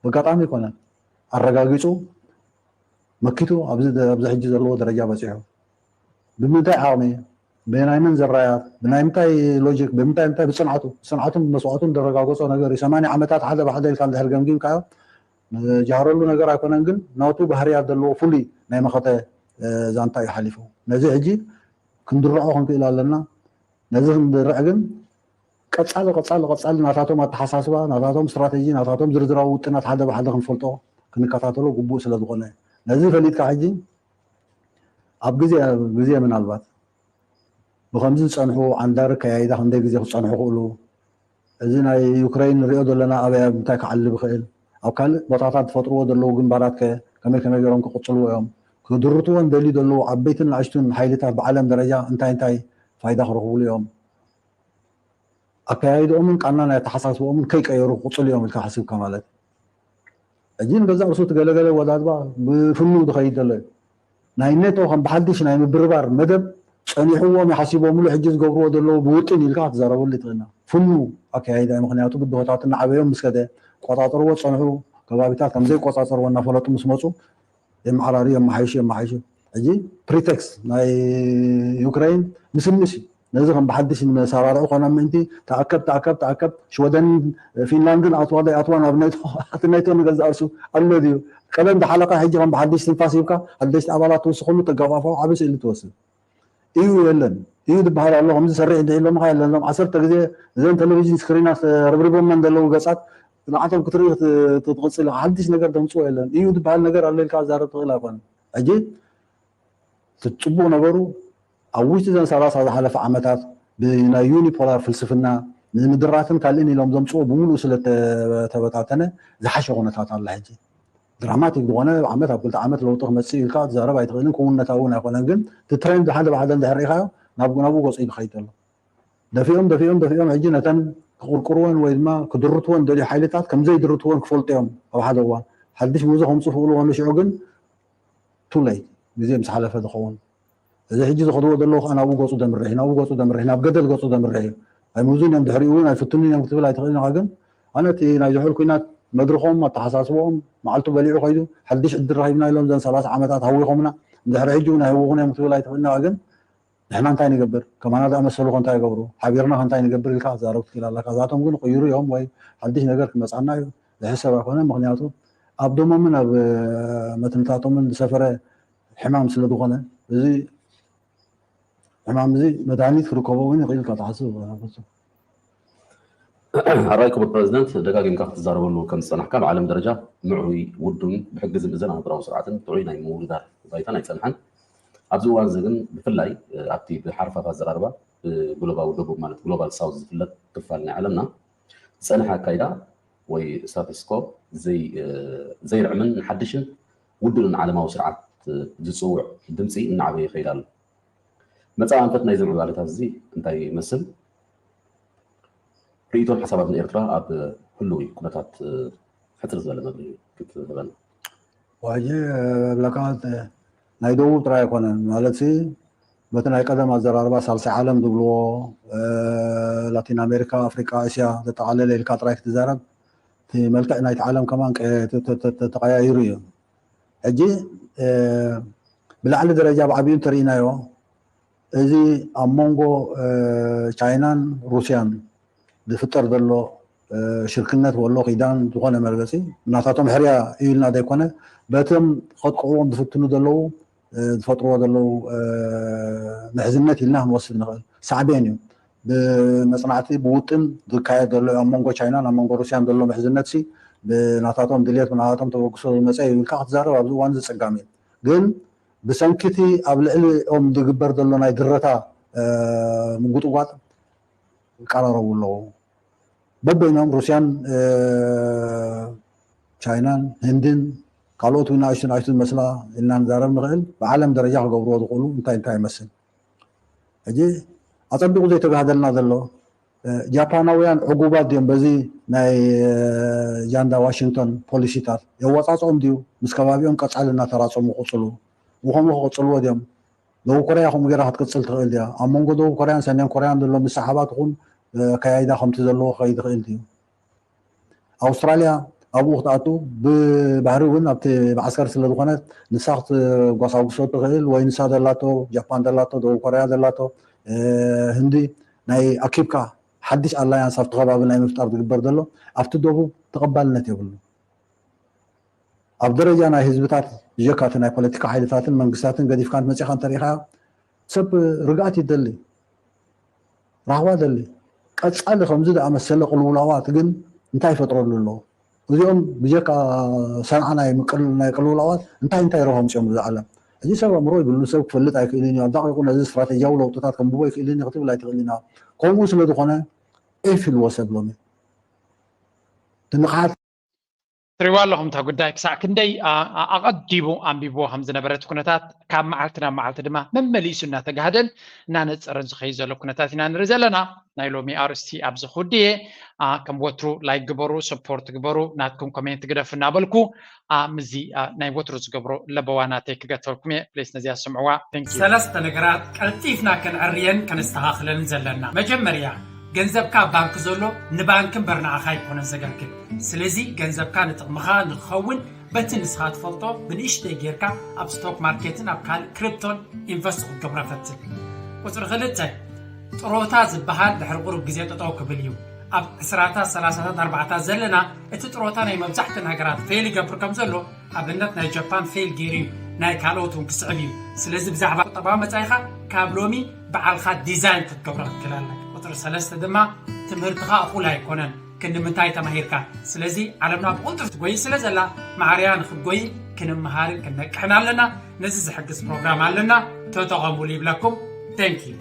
በጋጣሚ ኣይኮነን። ኣረጋጊጹ መኪቱ ኣብዚ ኣብዚ ሕጂ ዘለዎ ደረጃ በጺሑ። ብምንታይ ዓቕሚ? ብናይ መን ዘራያት? ብናይ ምንታይ ሎጂክ? ብምንታይ ምንታይ? ብጽንዓቱ። ብጽንዓቱን ብመስዋእቱን ዘረጋገጾ ነገር እዩ። ሰማንያ ዓመታት ሓደ ብሓደ ኢልካ እንድሕር ገምጊምካዮ ንጃህረሉ ነገር ኣይኮነን፣ ግን ናቱ ባህርያት ዘለዎ ፍሉይ ናይ መኸተ ዛንታ እዩ ሓሊፉ። ነዚ ሕጂ ክንድርዖ ክንክእል ኣለና። ነዚ ክንድርዕ ግን ቀጻሊ ቀጻሊ ቀጻሊ ናታቶም ኣተሓሳስባ፣ ናታቶም ስትራተጂ፣ ናታቶም ዝርዝራዊ ውጥናት ሓደ ብሓደ ክንፈልጦ ክንከታተሎ ግቡእ ስለ ዝኾነ ነዚ ፈሊጥካ ሕጂ ኣብ ግዜ ግዜ ምናልባት ብከምዚ ዝጸንሑ ዓንዳሪ ኣከያይዳ ክንደይ ግዜ ክጸንሑ ክእሉ እዚ ናይ ዩክረይን ንሪኦ ዘለና ኣበይ ኣብ ምንታይ ክዓሊ ብኽእል ኣብ ካልእ ቦታታት ዝፈጥርዎ ዘለዉ ግንባራት ከ ከመይ ከመይ ገይሮም ክቕጽልዎ እዮም ክድርትዎ እንደልዩ ዘለዉ ዓበይትን ንኣሽቱን ሓይልታት ብዓለም ደረጃ እንታይ እንታይ ፋይዳ ክረኽብሉ እዮም ኣከያይድኦምን ቃና ናይ ኣተሓሳስብኦምን ከይቀየሩ ክቕፅሉ እዮም ኢልካ ሓሲብካ ማለት እዩ። ሕጂ ንገዛእ ርእሱ እቲ ገለገለ ወዳድባ ብፍኑው ዝኸይድ ዘሎ እዩ። ናይ ኔቶ ከም ብሓድሽ ናይ ምብርባር መደብ ፀኒሕዎም ይሓሲቦምሉ ሕጂ ዝገብርዎ ዘለዉ ብውጥን ኢልካ ክትዛረበሉ ይትኽእልና። ፍኑው ኣከያይዳ እዩ። ምክንያቱ ብድሆታት እናዓበዮም ምስ ከደ ቆፃፀርዎ ዝፀንሑ ከባቢታት ከም ዘይቆፃፀርዎ እናፈለጡ ምስ መፁ የመዓራርዩ የመሓይሹ የመሓይሹ። ሕጂ ፕሪቴክስ ናይ ዩክረይን ምስምስ እዩ። ነዚ ከም ብሓድሽ ንመሳራርዒ ኮነ ምእንቲ ተኣከብ ተኣከብ ተኣከብ ሽወደንን ፊንላንድን ኣትዋ ዘይኣትዋ ናብ ናይቶ ኣቲ ናይቶ ንገዛእ ርእሱ ኣሎ ድዩ? ቀደም ዝሓለቐ ሕጂ ከም ብሓድሽ ትንፋስ ሂብካ ሓደሽቲ ኣባላት ትውስኸሉ ተገፋፍዖ ዓቢ ስእሊ ትወስድ እዩ። የለን እዩ ዝበሃል ኣሎ ከምዚ ሰርሕ እንተ ኢሎምኻ የለን። እዞም ዓሰርተ ግዜ እዘን ቴሌቪዥን ስክሪናት ረብሪቦመን ዘለዉ ገጻት ንዓቶም ክትርኢ ትቕጽል ኢኻ። ሓድሽ ነገር ተምጽኦ የለን እዩ ዝበሃል ነገር ኣሎ ኢልካ ክዛረብ ትኽእል ኣይኮነን። ሕጂ እቲ ጽቡቕ ነገሩ ኣብ ውሽጢ እዘን ሰላሳ ዝሓለፈ ዓመታት ብናይ ዩኒፖላር ፍልስፍና ንምድራትን ካልእን ኢሎም ዘምጽኦ ብምሉኡ ስለ ተበታተነ ዝሓሸ ኩነታት ኣላ ሕጂ። ድራማቲክ ዝኾነ ዓመት ኣብ ክልተ ዓመት ለውጢ ክመጽእ ኢልካ ክትዛረብ ኣይትኽእልን፣ ክውንነታዊ እውን ኣይኮነን። ግን እቲ ትሬንድ ሓደ ብሓደ እንድሕር ርኢኻዮ ናብ ናብኡ ገጹ እዩ ዝኸይድ ዘሎ። ደፊኦም ደፊኦም ደፊኦም ሕጂ ነተን ክቕርቅርወን ወይ ድማ ክድርትወን ደልዩ ሓይልታት ከም ዘይድርትወን ክፈልጡ እዮም ኣብ ሓደ እዋን። ሓድሽ ምህዞ ከምፅእ ክእሉ ከሎ ሽዑ ግን too late፣ ግዜ ምስ ሓለፈ ዝኸውን። እዚ ሕጂ ዝኸድዎ ዘለዉ ከዓ ናብኡ ገፁ ደምርሕ እዩ፣ ናብኡ ገፁ ደምርሕ እዩ፣ ናብ ገደል ገፁ ደምርሕ እዩ። ኣይምህዙን እዮም ድሕሪኡ እውን ኣይፍትኑን እዮም ክትብል ኣይትኽእልን ኢኻ። ግን ኣነ እቲ ናይ ዝሑል ኩናት መድርኾም ኣተሓሳስቦኦም መዓልቱ በሊዑ ከይዱ ሓድሽ ዕድል ረኺብና ኢሎም ዘን ሰላሳ ዓመታት ሃዊኾምና፣ ድሕሪ ሕጂ እውን ኣይህውኹን እዮም ክትብል ኣይትኽእልን ኢኻ። ግን ንሕና እንታይ ንገብር፣ ከማና ዝኣመሰሉ ከ እንታይ ይገብሩ፣ ሓቢርና ከ እንታይ ንገብር ኢልካ ክትዛረብ ትኽእል ኣለካ። እዛቶም ግን ቅይሩ እዮም ወይ ሓድሽ ነገር ክመፃና እዩ ዝሕሰብ ኣይኮነን። ምክንያቱ ኣብ ደሞምን ኣብ መትንታቶምን ዝሰፈረ ሕማም ስለ ዝኾነ እዚ ሕማም እዚ መድሃኒት ክርከቦ እውን ይኽእል ኢልካ ትሓስብ። ኣራይ ክቡር ፕረዚደንት፣ ደጋጊምካ ክትዛረበሉ ከም ዝፀናሕካ ብዓለም ደረጃ ምዕሩይ ውዱን ብሕጊ ዝምእዘን ኣህጉራዊ ስርዓትን ጥዑይ ናይ ምውድዳር ባይታን ኣይፀንሐን። ኣብዚ እዋን እዚ ግን ብፍላይ ኣብቲ ብሓርፋፍ ኣዘራርባ ብግሎባዊ ደቡብ ማለት ግሎባል ሳውዝ ዝፍለጥ ክፋል ናይ ዓለምና ዝፀንሐ ኣካይዳ ወይ ስታተስኮ ዘይርዕምን ንሓድሽን ውዱንን ዓለማዊ ስርዓት ዝፅውዕ ድምፂ እናዓበየ ይኸይድ ኣሎ። መፃኢ ኣንፈት ናይዚ ምዕባለታት እዚ እንታይ ይመስል? ርእይቶን ሓሳባትን ኤርትራ ኣብ ህሉዊ ኩነታት ሕፅር ዝበለ መብርሂ ክትህበና። ዋጂ ብለካ ናይ ደቡብ ጥራይ ኣይኮነን ማለት በቲ ናይ ቀደም ኣዘራርባ ሳልሳይ ዓለም ዝብልዎ ላቲን ኣሜሪካ፣ ኣፍሪቃ፣ እስያ ዘጠቓለለ ኢልካ ጥራይ ክትዛረብ እቲ መልክዕ ናይቲ ዓለም ከማን ተቐያይሩ እዩ። ሕጂ ብላዕሊ ደረጃ ብዓብዩ እንተርኢናዮ እዚ ኣብ መንጎ ቻይናን ሩስያን ዝፍጠር ዘሎ ሽርክነት ወሎ ኪዳን ዝኾነ መርገፂ ናታቶም ሕርያ እዩ ኢልና ዘይኮነ በቶም ከጥቅዕዎም ዝፍትኑ ዘለዉ ዝፈጥርዎ ዘለዉ ምሕዝነት ኢልና ክንወስድ ንኽእል። ሳዕቤን እዩ ብመፅናዕቲ ብውጥን ዝካየድ ዘሎ ኣብ መንጎ ቻይናን ኣብ መንጎ ሩስያን ዘሎ ምሕዝነት ሲ ብናታቶም ድልየት ብናታቶም ተበግሶ ዝመፀ እዩ ኢልካ ክትዛረብ ኣብዚ እዋን ዝፀጋም እዩ። ግን ብሰንኪቲ ኣብ ልዕሊኦም ዝግበር ዘሎ ናይ ድረታ ምጉጥጓጥ ይቀራረቡ ኣለዉ። በበይኖም ሩስያን ቻይናን ህንድን ካልኦት እውን ንኣሽቱ ንኣሽቱ ዝመስላ ኢልና ንዛረብ ንኽእል ብዓለም ደረጃ ክገብርዎ ዝኽእሉ እንታይ እንታይ ይመስል። ሕጂ ኣፀቢቑ ዘይተጋህደልና ዘሎ ጃፓናውያን ዕጉባት ድዮም በዚ ናይ ጃንዳ ዋሽንግቶን ፖሊሲታት የወፃፅኦም ድዩ? ምስ ከባቢኦም ቀፃሊ እናተራፀሙ ክቕፅሉ ብኸምኡ ክቕፅልዎ ድዮም? ደቡብ ኮርያ ከምኡ ገይራ ክትቅፅል ትኽእል ድያ? ኣብ መንጎ ደቡብ ኮርያን ሰሜን ኮርያን ዘሎ ምስሓባት ኹን ኣካያይዳ ከምቲ ዘለዎ ክኸይድ ይኽእል ድዩ? ኣውስትራልያ ኣብኡ ክትኣቱ ብባህሪ እውን ኣብቲ መዓስከር ስለ ዝኾነት ንሳ ክትጓሳጉሶ ትኽእል ወይ ንሳ ደላቶ ጃፓን ደላቶ ደቡብ ኮርያ ደላቶ ህንዲ ናይ ኣኪብካ ሓድሽ ኣላያንስ ኣብቲ ከባቢ ናይ ምፍጣር ዝግበር ዘሎ ኣብቲ ደቡብ ተቐባልነት የብሉ። ኣብ ደረጃ ናይ ህዝብታት ብጀካ እቲ ናይ ፖለቲካ ሓይልታትን መንግስታትን ገዲፍካ መፂኻ እንተሪኢኻ ሰብ ርግኣት ይደሊ፣ ራህዋ ደሊ። ቀፃሊ ከምዚ ዝኣመሰለ ቅልውላዋት ግን እንታይ ይፈጥረሉ ኣሎ? እዚኦም ብጀካ ሰንዓ ናይ ቅልውላዋት እንታይ እንታይ ረብሖ ምፅኦም እዚ ዓለም? ሕጂ ሰብ ኣእምሮ ይብሉ ሰብ ክፈልጥ ኣይክእልን እዩ። ኣዳቂቁ ነዚ ስትራቴጂያዊ ለውጥታት ከንብቦ ኣይክእልን እዩ ክትብል ኣይትኽእልን ኢና። ከምኡ ስለ ዝኾነ ኤፍ ኢልዎ ሰብ ሎሚ ትንቕሓት ትሪእዋ ኣለኹም እታ ጉዳይ ክሳዕ ክንደይ ኣቐዲሙ ኣንቢብዎ ከም ዝነበረ እቲ ኩነታት ካብ መዓልቲ ናብ መዓልቲ ድማ መመሊሱ እናተጋህደን እናነፀረን ዝኸይድ ዘሎ ኩነታት ኢና ንርኢ ዘለና። ናይ ሎሚ ኣርእስቲ ኣብዚ ክውድእ እየ። ከም ወትሩ ላይክ ግበሩ፣ ሰፖርት ግበሩ፣ ናትኩም ኮሜንት ግደፉ እናበልኩ ምስዚ ናይ ወትሩ ዝገብሮ ለበዋ ናተይ ክገተልኩም እየ። ፕሊስ ነዚኣ ስምዕዋ። ሰለስተ ነገራት ቀልጢፍና ከነዕርየን ከነስተኻኽለንን ዘለና። መጀመርያ ገንዘብካ ኣብ ባንክ ዘሎ ንባንክ እምበር ንዓኻ ኣይኮነን ዘገልግል። ስለዚ ገንዘብካ ንጥቕምኻ ንክኸውን በቲ ንስኻ ትፈልጦ ብንእሽተይ ጌርካ ኣብ ስቶክ ማርኬትን ኣብ ካልእ ክሪፕቶን ኢንቨስት ክትገብሮ ፈትን። ቁፅሪ ክልተ ጥሮታ ዝበሃል ድሕሪ ቁሩብ ግዜ ጠጠው ክብል እዩ። ኣብ ዕስራታት ሰላሳታት ኣርባዕታት ዘለና እቲ ጥሮታ ናይ መብዛሕትእን ሃገራት ፌል ይገብር ከም ዘሎ ኣብነት ናይ ጃፓን ፌል ገይሩ እዩ ናይ ካልኦት እውን ክስዕብ እዩ። ስለዚ ብዛዕባ ቁጠባዊ መጻኢኻ ካብ ሎሚ በዓልኻ ዲዛይን ክትገብሮ ክትክእል ኣለካ። ቁፅሪ ሰለስተ ድማ ትምህርትኻ እኹል ኣይኮነን። ክንዲ ምንታይ ተማሂርካ? ስለዚ ዓለምና ብቕልጡፍ ትጎይ ስለ ዘላ ማዕርያ ንክትጎይ ክንመሃርን ክንነቅሕን ኣለና። ነዚ ዝሕግዝ ፕሮግራም ኣለና፣ ተጠቐሙሉ ይብለኩም። Thank you።